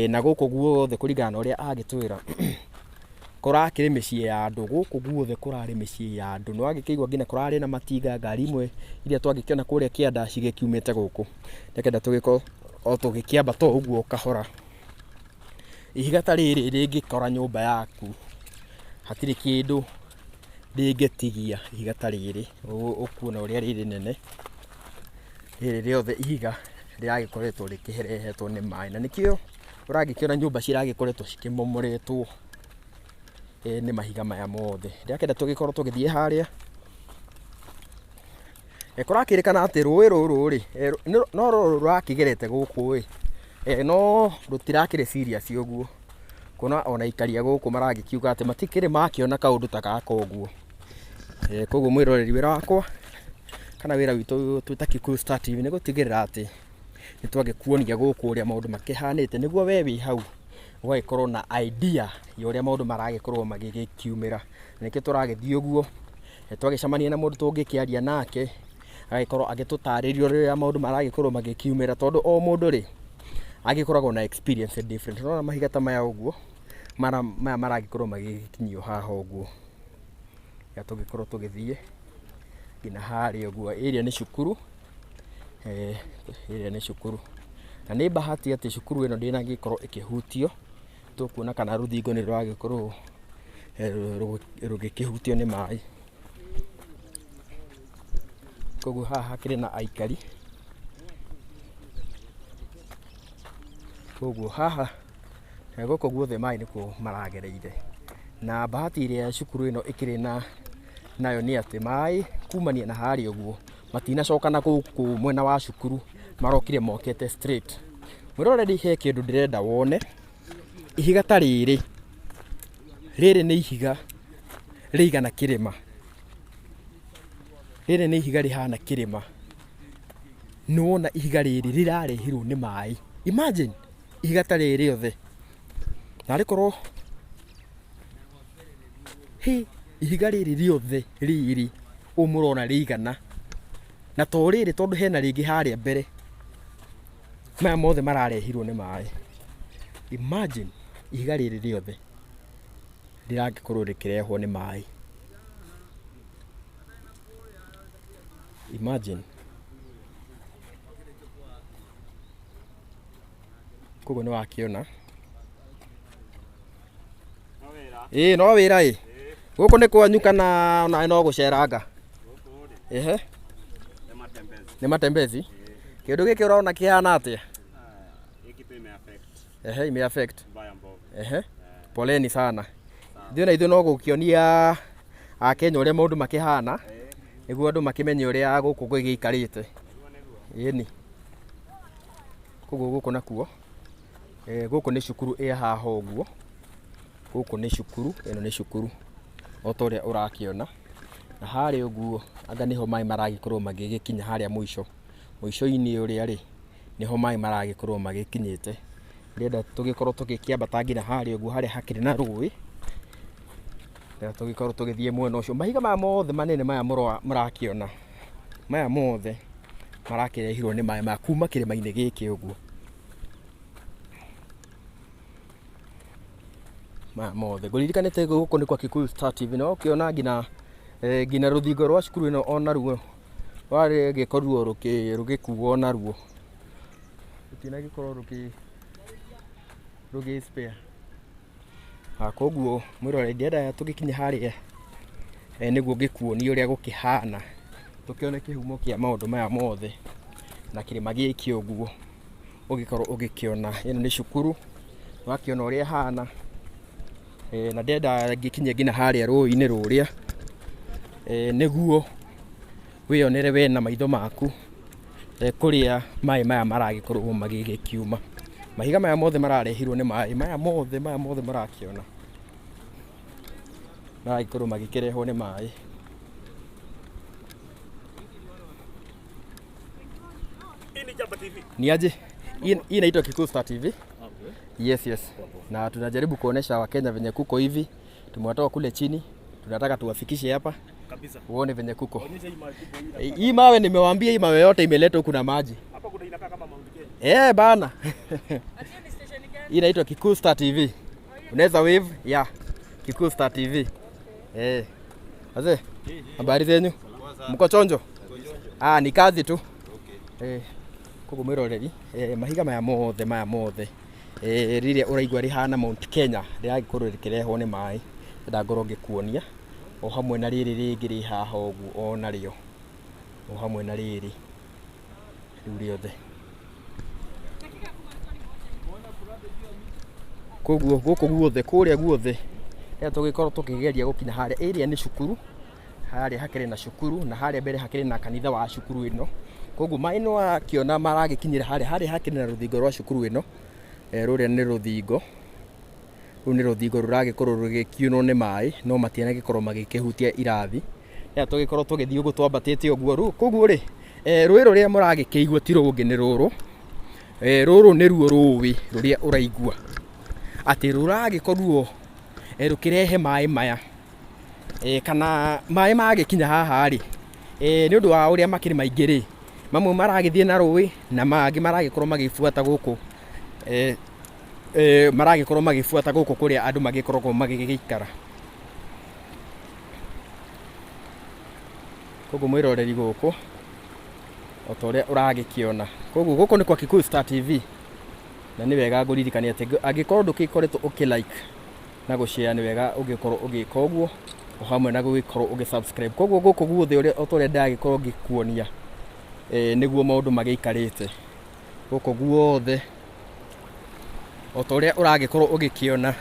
Na gũkũ guothe kũringana na ũrĩa agĩtwĩra kũrakĩrĩ mĩciĩ ya andũ, gũkũ guothe kũrarĩ mĩciĩ ya andũ. Nĩ wagĩkĩigua nginya kũrarĩ na matinga, ngari imwe iria twagĩkĩona kũrĩa kĩanda cigĩkiumĩte gũkũ. Ndĩkenda tũgĩkorwo o tũgĩkĩambata o ũguo kahora. Ihiga ta rĩrĩ rĩngĩkora nyũmba yaku hatirĩ kĩndũ rĩngĩtigia ihiga ta rĩrĩ, ũkuona ũrĩa rĩrĩ nene. Rĩrĩ rĩothe ihiga rĩragĩkoretwo rĩkĩrehetwo nĩ maĩ, na nĩkĩo ũragĩkĩona nyũmba ciragĩkoretwo cikĩmomoretwo nĩ mahiga maya mothe. Ndĩrakĩenda tũgĩkorwo tũgĩthiĩ harĩa. Kũrakĩrĩkana atĩ rũĩ rũrũ rĩ, no rũrũ rũrakĩgerete gũkũ ĩ, no rũtirakĩrĩ serious ũguo, kuona ona aikari a gũkũ maragĩkiuga atĩ matikĩrĩ makĩona kaũndũ ta gaka ũguo. Koguo mwĩroreri, wĩra wakwa kana wĩra witũ twĩ ta Kikuyu Star TV nĩ gũtigĩrĩra atĩ nĩ twagĩkuonia gũkũ ũrĩa maũndũ makĩhanĩte, nĩguo we wĩ hau ũgagĩkorwo na idea ya ũrĩa maũndũ maragĩkorwo magĩgĩkiumĩra. Nĩkĩo tũragĩthiĩ ũguo, twagĩcemania na mũndũ tũngĩkĩaria nake agagĩkorwo agĩtũtarĩria ũrĩa maũndũ maragĩkorwo magĩkiumĩra, tondũ o mũndũ rĩ agĩkoragwo na experience different. Ũrona mahiga ta maya ũguo, maya maragĩkorwo magĩgĩkinyio haha ũguo. Ya tũgĩkorwo tũgĩthiĩ nginya harĩa ũguo. Ĩrĩa nĩ cukuru, ĩrĩa nĩ cukuru, na nĩ bahati atĩ cukuru ĩno ndĩnagĩkorwo ĩkĩhutio. Tũkuona kana rũthingo nĩ rũragĩkorwo rũgĩkĩhutio nĩ maĩ. Koguo haha hakĩrĩ na aikari. Koguo haha gũkũ guothe maĩ nĩkuo maragereire, na bahati ĩrĩa cukuru ĩno ĩkĩrĩ na nayo nĩ atĩ maĩ kumania na harĩa ũguo matinacoka na gũkũ mwena wa cukuru, marokire mokete straight. Mwĩroreri, he kĩndũ ndĩrenda wone. Ihiga ta rĩrĩ, rĩrĩ nĩ ihiga rĩigana kĩrĩma, rĩrĩ nĩ ihiga rĩhana kĩrĩma. Nĩ wona ihiga rĩrĩ rĩrarehirwo nĩ maĩ. Imagine ihiga ta rĩrĩ rĩothe, narĩ korwo hĩ ihiga rĩrĩ rĩothe rĩrĩ ũũ mũrona rĩigana, na to rĩrĩ tondũ hena rĩngĩ harĩa mbere, maya mothe mararehirwo nĩ maĩ. Imagine ihiga rĩrĩ rĩothe rĩrangĩkorwo rĩkĩrehwo nĩ maĩ. Imagine. Koguo nĩ wakĩona. Ĩĩ no wĩra ĩ. Gũkũ nĩ kwanyu kana onawe no gũceranga? Ehe. Nĩ matembezi. Kĩndũ gĩkĩ ũrona kĩhana atĩa? Ehe, ime affect. Ehe. Poleni sana. Ithuĩ na ithuĩ no gũkĩonia Akenya ũrĩa maũndũ makĩhana, nĩguo andũ makĩmenye ũrĩa gũkũ gũgĩikarĩte. Ĩni. Koguo gũkũ nakuo, gũkũ nĩ cukuru ĩ haha ũguo. Gũkũ nĩ cukuru, ĩno nĩ cukuru o ta ũrĩa ũrakĩona. Na harĩa ũguo anga nĩho maĩ maragĩkorwo magĩgĩkinya harĩa mũico. Mũico-inĩ ũrĩa rĩ, nĩho maĩ maragĩkorwo magĩkinyĩte. Ndĩrenda tũgĩkorwo tũgĩkĩambata nginya harĩa ũguo harĩa hakĩrĩ na rũĩ. Rĩrĩa tũgĩkorwo tũgĩthiĩ mwena ũcio. Mahiga maya mothe manene maya mũrakĩona, maya mothe marakĩrehirwo nĩ maĩ maya kuma kĩrĩma-inĩ gĩkĩ ũguo. Maya mothe ngũririkanĩte gũkũ nĩ kwa Kikuyu Star TV, na ũkĩona nginya rũthingo rwa cukuru ĩno onaruo rwarĩgĩkorirwo rũgĩkuo naruo, rũtinagĩkorwo rũgĩ spare. Koguo mwĩroreri, ndĩrenda tũgĩkinye harĩa nĩguo ngĩkuonie ũrĩa gũkĩhana, tũkĩone kĩhumo kĩa maũndũ maya mothe na kĩrĩma gĩkĩ ũguo ũgĩkorwo ũgĩkĩona. Ĩno nĩ cukuru, wakĩona ũrĩa ĩhana. Na ndĩrenda ngĩkinye nginya harĩa rũĩ-inĩ rũrĩa, nĩguo wĩyonere we na maitho maku kũrĩa maĩ maya maragĩkorwo magĩgĩkiuma. Mahiga maya mothe mararehirwo nĩ maĩ maya mothe, maya mothe mũrakĩona maragĩkorwo magĩkĩrehwo nĩ maĩ. Ni aje? Hii inaitwa Kikuyu Star TV. Yes, yes. Na tunajaribu kuonesha Wakenya venye kuko hivi. Tumewatoa kule chini, tunataka tuwafikishe hapa Kabisa. uone venye kuko. Onyesha hii mawe kubwa hii. Hii mawe nimewaambia, hii mawe yote imeletwa huku na maji. Hapa kuna inakaa kama Mount Kenya. Eh, bana. Hii inaitwa Kikuyu Star TV. Unaweza wave? Yeah. Kikuyu Star TV. Eh. Wazee, habari zenyu? Mko chonjo? Ah, ni kazi tu. Okay. Eh, koguo mwiroreri, eh, mahiga maya mothe eh, rĩrĩa ũraigua rĩhana Mount Kenya rĩragĩkorwo rĩkĩrehwo nĩ maĩ, ndangorwo ngĩkuonia o hamwe na rĩrĩ rĩngĩ rĩ haha ũguo o narĩo, o hamwe na rĩrĩ rĩu rĩothe. Koguo gũkũ guothe kũrĩa guothe rĩrĩa tũgĩkorwo tũkĩgeria gũkinya harĩa area nĩ cukuru, harĩa hakĩrĩ na cukuru na harĩa mbere hakĩrĩ na kanitha wa cukuru ĩno. Koguo maĩ nĩ wakĩona maragĩkinyĩra harĩa, harĩa hakĩrĩ na rũthingo rwa cukuru ĩno, rũrĩa nĩ rũthingo, rũu nĩ rũthingo rũragĩkorwo rũgĩkiunwo nĩ maĩ no matianagĩkorwo magĩkĩhutia irathi. Rĩrĩa tũgĩkorwo tũgĩthiĩ ũguo twambatĩte ũguo rĩu koguo rĩ, rũĩ rũrĩa mũragĩkĩigua ti rũngĩ nĩ rũrũ, rũrũ nĩruo rũĩ rũrĩa ũraigua atĩ rũragĩkorwo rũkĩrehe maĩ maya, kana maĩ magĩkinya haha rĩ, nĩ ũndũ wa ũrĩa makĩrĩ maingĩ rĩ, mamwe maragĩthiĩ na rũĩ na mangĩ maragĩkorwo magĩbuata gũkũ, maragĩkorwo magĩbuata gũkũ kũrĩa andũ magĩkoragwo magĩgĩikara. Koguo mwĩroreri gũkũ o ta ũrĩa ũragĩkĩona. Koguo gũkũ nĩ kwa Kikuyu Star TV na nĩ wega ngũririkania atĩ angĩkorwo ndũgĩkoretwo ũkĩ like na gũ share nĩ wega ũgĩkorwo ũgĩka ũguo o hamwe na gũgĩkorwo ũgĩ subscribe. Koguo gũkũ guothe o ta ũrĩa ndagĩkorwo ngĩkuonia, nĩguo maũndũ magĩikarĩte gũkũ guothe o ta ũrĩa ũragĩkorwo ũgĩkĩona.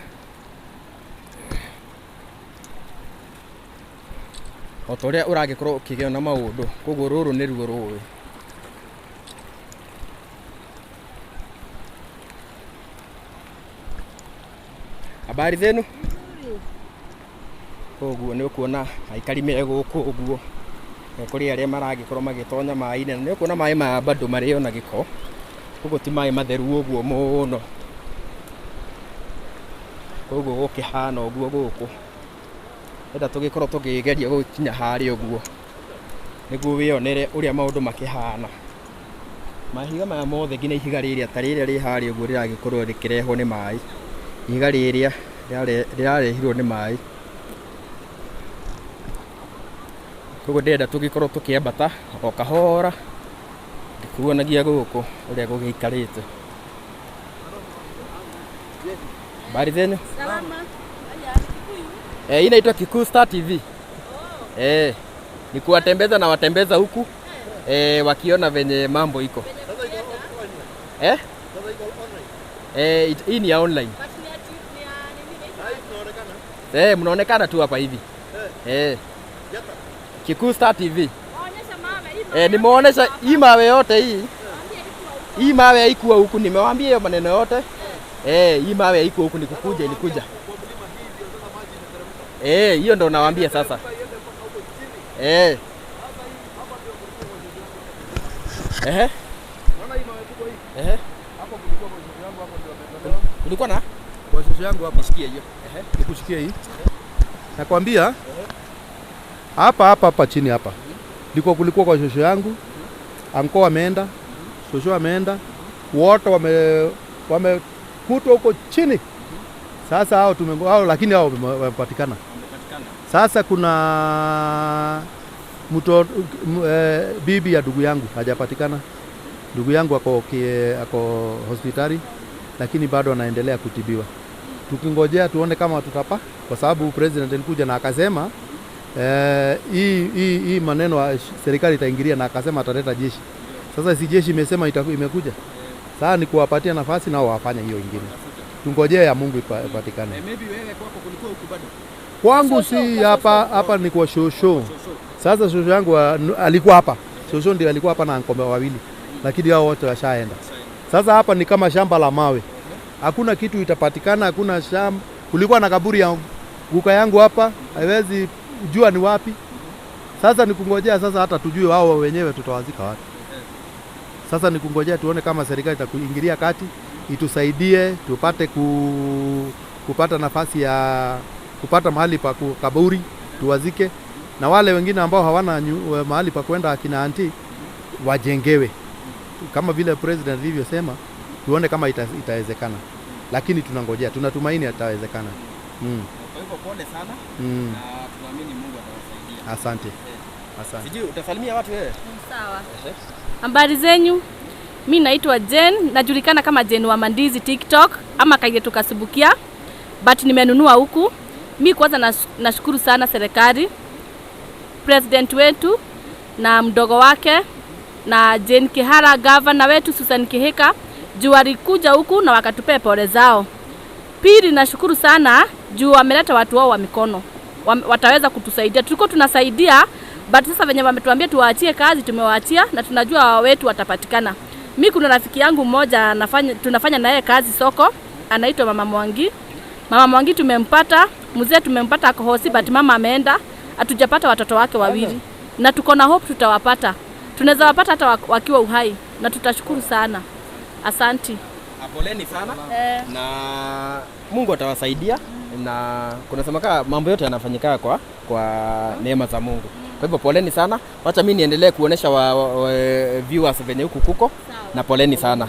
O ta ũrĩa ũragĩkorwo ũkĩona maũndũ. Koguo rũrũ nĩruo rũĩ. Habari zenu? Koguo nĩ ũkuona aikari me gũkũ ũguo, kũrĩ arĩa maragĩkorwo magĩtonya maĩ-inĩ, na nĩ ũkuona maĩ maya bado marĩ ona gĩko, koguo ti maĩ matheru ũguo mũno. Koguo gũkĩhana ũguo gũkũ, enda tũgĩkorwo tũkĩgeria gũkinya harĩa ũguo nĩguo wĩyonere ũrĩa maũndũ makĩhana. Mahiga maya mothe nginya ihiga rĩrĩa ta rĩrĩa rĩ harĩa ũguo rĩragĩkorwo rĩkĩrehwo nĩ maĩ, ihiga rĩrĩa rĩrarehirwo nĩ maĩ. Koguo ndĩrenda tũgĩkorwo tũkĩambata o kahora ngĩkuonagia gũkũ ũrĩa gũgĩikarĩte. Habari zenu? Salama. Hii inaitwa Kikuyu Star TV. Ni kuwatembeza na watembeza huku, wakiona venye mambo iko. Hii ni ya online. Mnaonekana tu hapa hivi. Kikuyu Star TV. Nimeonesha hii mawe yote hii. Hii mawe haikuwa huku, nimewaambia hiyo maneno yote. Hii mawe haikuwa huku, nikukuja ilikuja. Hiyo ndo nawaambia sasa. Ehe. Unaona hii mawe kubwa hii? Ehe. Hapo kulikuwa kwa shosho yangu, hapo ndio ametolewa. Kulikuwa na kwa shosho yangu hapa. Nishikie hiyo. Ehe. Nikushikie hii. Nakwambia hapa hapa hapa chini hapa. Ndiko kulikuwa kwa shosho yangu. Anko ameenda, shosho ameenda, wote wamekutwa huko chini. Sasa hao hao lakini hao wamepatikana. Sasa kuna mtoto, bibi ya ndugu yangu hajapatikana. Ndugu yangu ako hospitali lakini bado anaendelea kutibiwa. Tukingojea tuone kama tutapa, kwa sababu president alikuja na akasema hii maneno serikali itaingilia, na akasema ataleta jeshi. Sasa si jeshi imesema imekuja. Sasa ni kuwapatia nafasi nao wafanye hiyo ingine. Tungojea ya Mungu ipatikane. Maybe wewe kwako kulikuwa huku bado? Kwangu si hapa, hapa ni kwa shosho. Sasa shosho yangu alikuwa hapa. Shosho ndiye alikuwa hapa na ankombe wawili. Lakini hao wote washaenda. Sasa hapa ni kama shamba la mawe. Hakuna kitu itapatikana, hakuna shamba. Kulikuwa na kaburi ya guka yangu hapa, haiwezi jua ni wapi. Sasa ni kungojea sasa hata tujue wao wenyewe tutawazika wapi. Sasa ni kungojea tuone kama serikali itakuingilia kati itusaidie tupate kupata nafasi ya kupata mahali pa kaburi tuwazike, na wale wengine ambao hawana mahali pa kwenda akina anti wajengewe kama vile president alivyosema, tuone kama itawezekana, lakini tunangojea, tunatumaini itawezekana. Kwa hivyo pole sana na tunaamini Mungu atawasaidia. Asante. Asante. Sijui utasalimia watu wewe? Sawa. Habari zenyu? Mi naitwa Jane, najulikana kama Jane wa Mandizi TikTok ama Kaigetu Kasubukia, but nimenunua huku. Mi kwanza nashukuru sana serikali, president wetu na mdogo wake na Jane Kihara, governor wetu Susan Kihika, juu walikuja huku na wakatupea pole zao. Pili, nashukuru sana juu wameleta watu wao wa mikono, wataweza kutusaidia. Tulikuwa tunasaidia but sasa venye wametuambia tuwaachie kazi, tumewaachia na tunajua wetu watapatikana. Mi kuna rafiki yangu mmoja tunafanya naye kazi soko, anaitwa Mama Mwangi. Mama Mwangi tumempata, mzee tumempata ako hosi, but mama ameenda, hatujapata watoto wake wawili. Na tuko na hope tutawapata. Tunaweza wapata hata wakiwa uhai na tutashukuru sana. Asanti. Poleni sana na Mungu atawasaidia, na kuna kama mambo yote yanafanyika kwa neema za Mungu. Kwa hivyo poleni sana. Wacha mimi niendelee kuonesha wa viewers venye huku kuko. Na poleni sana.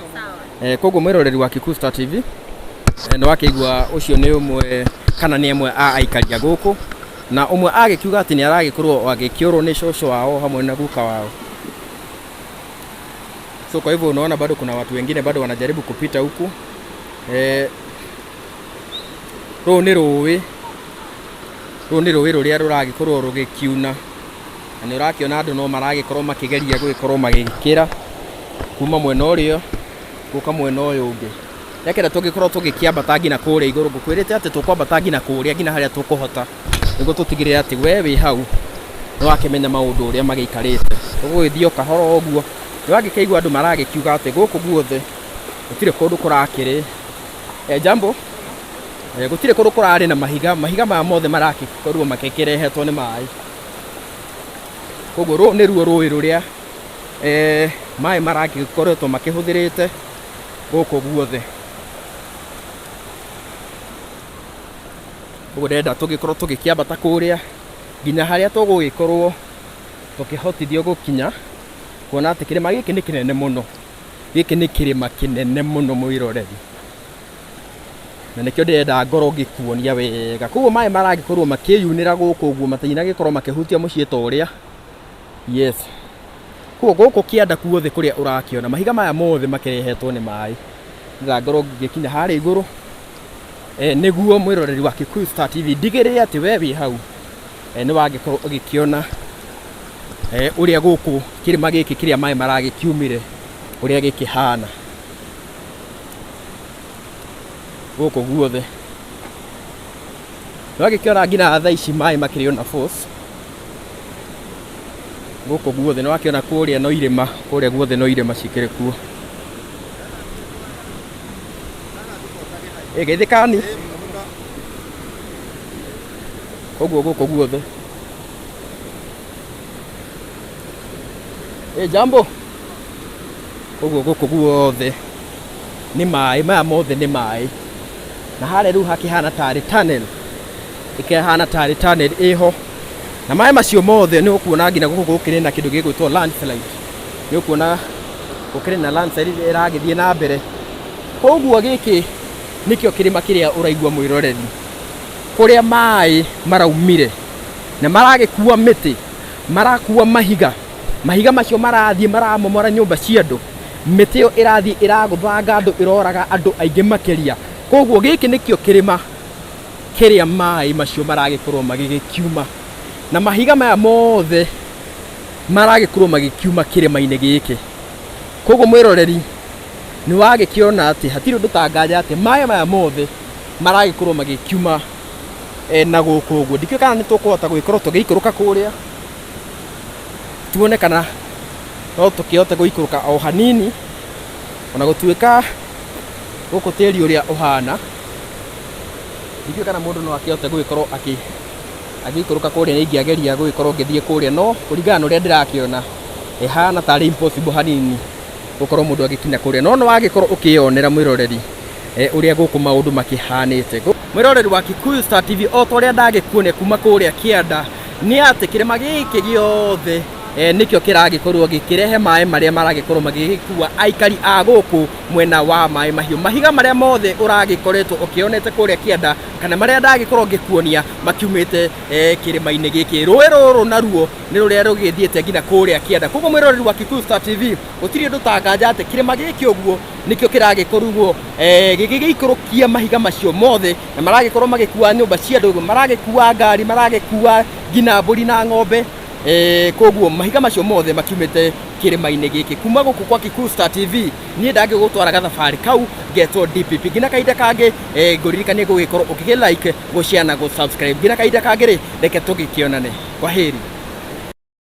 Koguo mwiroreri wa Kikuyu Star TV nĩ wakĩigua ũcio nĩ ũmwe kana nĩ amwe a aikaria gũkũ, na ũmwe agĩkiuga atĩ nĩ aragĩkorwo agĩkĩũrwo nĩ cũcũ wao hamwe na guka wao. So kwa hivyo unaona bado kuna watu wengine bado wanajaribu kupita huku. Rũũ nĩ rũĩ, rũũ nĩ rũĩ rũrĩa rũragĩkorwo rũgĩkiuna, na nĩ ũrakĩona andũ no maragĩkorwo makĩgeria gũgĩkorwo magĩkĩra kuma mwena ũrĩa gũka mwena ũyũ ũngĩ. Rekera tũgĩkorwo tũgĩkĩambata nginya kũrĩa igũrũ, ngũkwĩrĩte atĩ tũkwambata nginya kũrĩa nginya harĩa tũkũhota, nĩguo tũtigĩrĩre atĩ we wĩ hau nĩ wakĩmenya maũndũ ũrĩa magĩikarĩte. Tũgũgĩthiĩ o kahora ũguo, nĩ wagĩkĩigua andũ maragĩkiuga atĩ gũkũ guothe gũtirĩ kũndũ kũrakĩrĩ. Jambo. Gũtirĩ kũndũ kũrarĩ na mahiga, mahiga maya mothe marakĩkorwo makĩrehetwo nĩ maĩ. Koguo rũũ nĩruo rũĩ rũrĩa maĩ maragĩkoretwo makĩhũthĩrĩte gũkũ guothe. Koguo ndĩrenda tũgĩkorwo tũgĩkĩambata kũrĩa nginya harĩa tũgũgĩkorwo tũkĩhotithio gũkinya, kuona atĩ kĩrĩma gĩkĩ nĩ kĩnene mũno. Gĩkĩ nĩ kĩrĩma kĩnene mũno mwĩroreri, na nĩkĩo ndĩrenda ngorwo ngĩkuonia wega. Koguo maĩ maragĩkorwo makĩyunĩra gũkũ ũguo, matinagĩkorwo makĩhutia mũciĩ ta ũrĩa. Yes. Koguo gũkũ kĩanda kuothe kũrĩa ũrakĩona mahiga maya mothe makĩrehetwo nĩ maĩ. Ndĩrenda ngorwo ngĩkinya harĩa igũrũ nĩguo mwĩroreri wa Kikuyu Star TV ndigĩrĩre atĩ we wĩ hau nĩ wagĩkorwo ũgĩkĩona ũrĩa gũkũ kĩrĩma gĩkĩ kĩrĩa maĩ maragĩkiumire ũrĩa gĩkĩhana gũkũ guothe. Nĩ wagĩkĩona nginya thaa ici maĩ makĩrĩ ona force gũkũ guothe. Nĩ wakĩona kũrĩa no irĩma, kũrĩa guothe no irĩma cikĩrĩ kuo. Geithĩkani. Koguo gũkũ guothe. Jambo. Koguo gũkũ guothe nĩ maĩ, maya mothe nĩ maĩ. Na harĩa rĩu hakĩhana tarĩ tunnel, ĩkĩhana tarĩ tunnel ĩho. Na maĩ macio mothe nĩ ũkuona nginya gũkũ gũkĩrĩ na kĩndũ gĩgwĩtwo landslide. Nĩ ũkuona gũkĩrĩ na landslide ĩragĩthiĩ na mbere. Koguo gĩkĩ nĩkĩo kĩrĩma kĩrĩa ũraigua mwĩroreri, kũrĩa maĩ maraumire na maragĩkua mĩtĩ, marakua mahiga, mahiga macio marathiĩ maramomora nyũmba cia andũ, mĩtĩ ĩyo ĩrathiĩ ĩragũthanga andũ, ĩroraga andũ aingĩ makĩria. Koguo gĩkĩ nĩkĩo kĩrĩma kĩrĩa maĩ macio maragĩkorwo magĩgĩkiuma, na mahiga maya mothe maragĩkorwo magĩkiuma kĩrĩma-inĩ gĩkĩ. Koguo mwĩroreri nĩ wagĩkĩona atĩ hatirĩ ũndũ tanganja atĩ maĩ maya mothe maragĩkorwo magĩkiuma na gũkũ ũguo. Ndikĩũĩ kana nĩ tũkũhota gũgĩkorwo tũgĩikũrũka kũrĩa tuone kana no tũkĩhote gũikũrũka o hanini, ona gũtuĩka gũkũ tĩri ũrĩa ũhana. Ndikĩũĩ kana mũndũ no akĩhote gũgĩkorwo agĩikũrũka kũrĩa. Nĩ ingĩageria gũgĩkorwo ngĩthiĩ kũrĩa, no kũringana na ũrĩa ndĩrakĩona ĩhana tarĩ impossible hanini. Gũkorwo mũndũ agĩkinya kũrĩa, no nĩ wagĩkorwo ũkĩyonera mwĩroreri ũrĩa gũkũ maũndũ makĩhanĩte. Mwĩroreri wa Kikuyu Star TV, o ta ũrĩa ndagĩkuonia kuma kũrĩa kĩanda, nĩ atĩ kĩrĩma gĩkĩ gĩothe nĩkĩo kĩragĩkorwo gĩkĩrehe maĩ marĩa maragĩkorwo magĩgĩkua aikari a gũkũ mwena wa Maĩ Mahiũ. Mahiga marĩa mothe ũragĩkoretwo ũkĩonete kũrĩa kĩanda kana marĩa ndagĩkorwo ngĩkuonia makiumĩte kĩrĩma-inĩ gĩkĩ. Rũĩ rũrũ naruo nĩ rũrĩa rũgĩthiĩte nginya kũrĩa kĩanda. Koguo mwĩroreri wa Kikuyu Star TV, gũtirĩ ũndũ tanganja atĩ kĩrĩma gĩkĩ ũguo nĩkĩo kĩragĩkorwo gĩgĩikũrũkia mahiga macio mothe, na maragĩkorwo magĩkua nyũmba cia andũ, maragĩkua ngari, maragĩkua nginya mbũri na ng'ombe. Koguo mahiga macio mothe makiumĩte kĩrĩma-inĩ gĩkĩ. Kuma gũkũ kwa Kikuyu Star TV, niĩ ndangĩgũtwara gathabarĩ kau ngetwo DPP. Nginya kahinda kangĩ, ngũririkanie gũgĩkorwo ũkĩgĩ like, gũ share na gũ subscribe. Nginya kahinda kangĩ rĩ, reke tũgĩkĩonane. Kwaheri.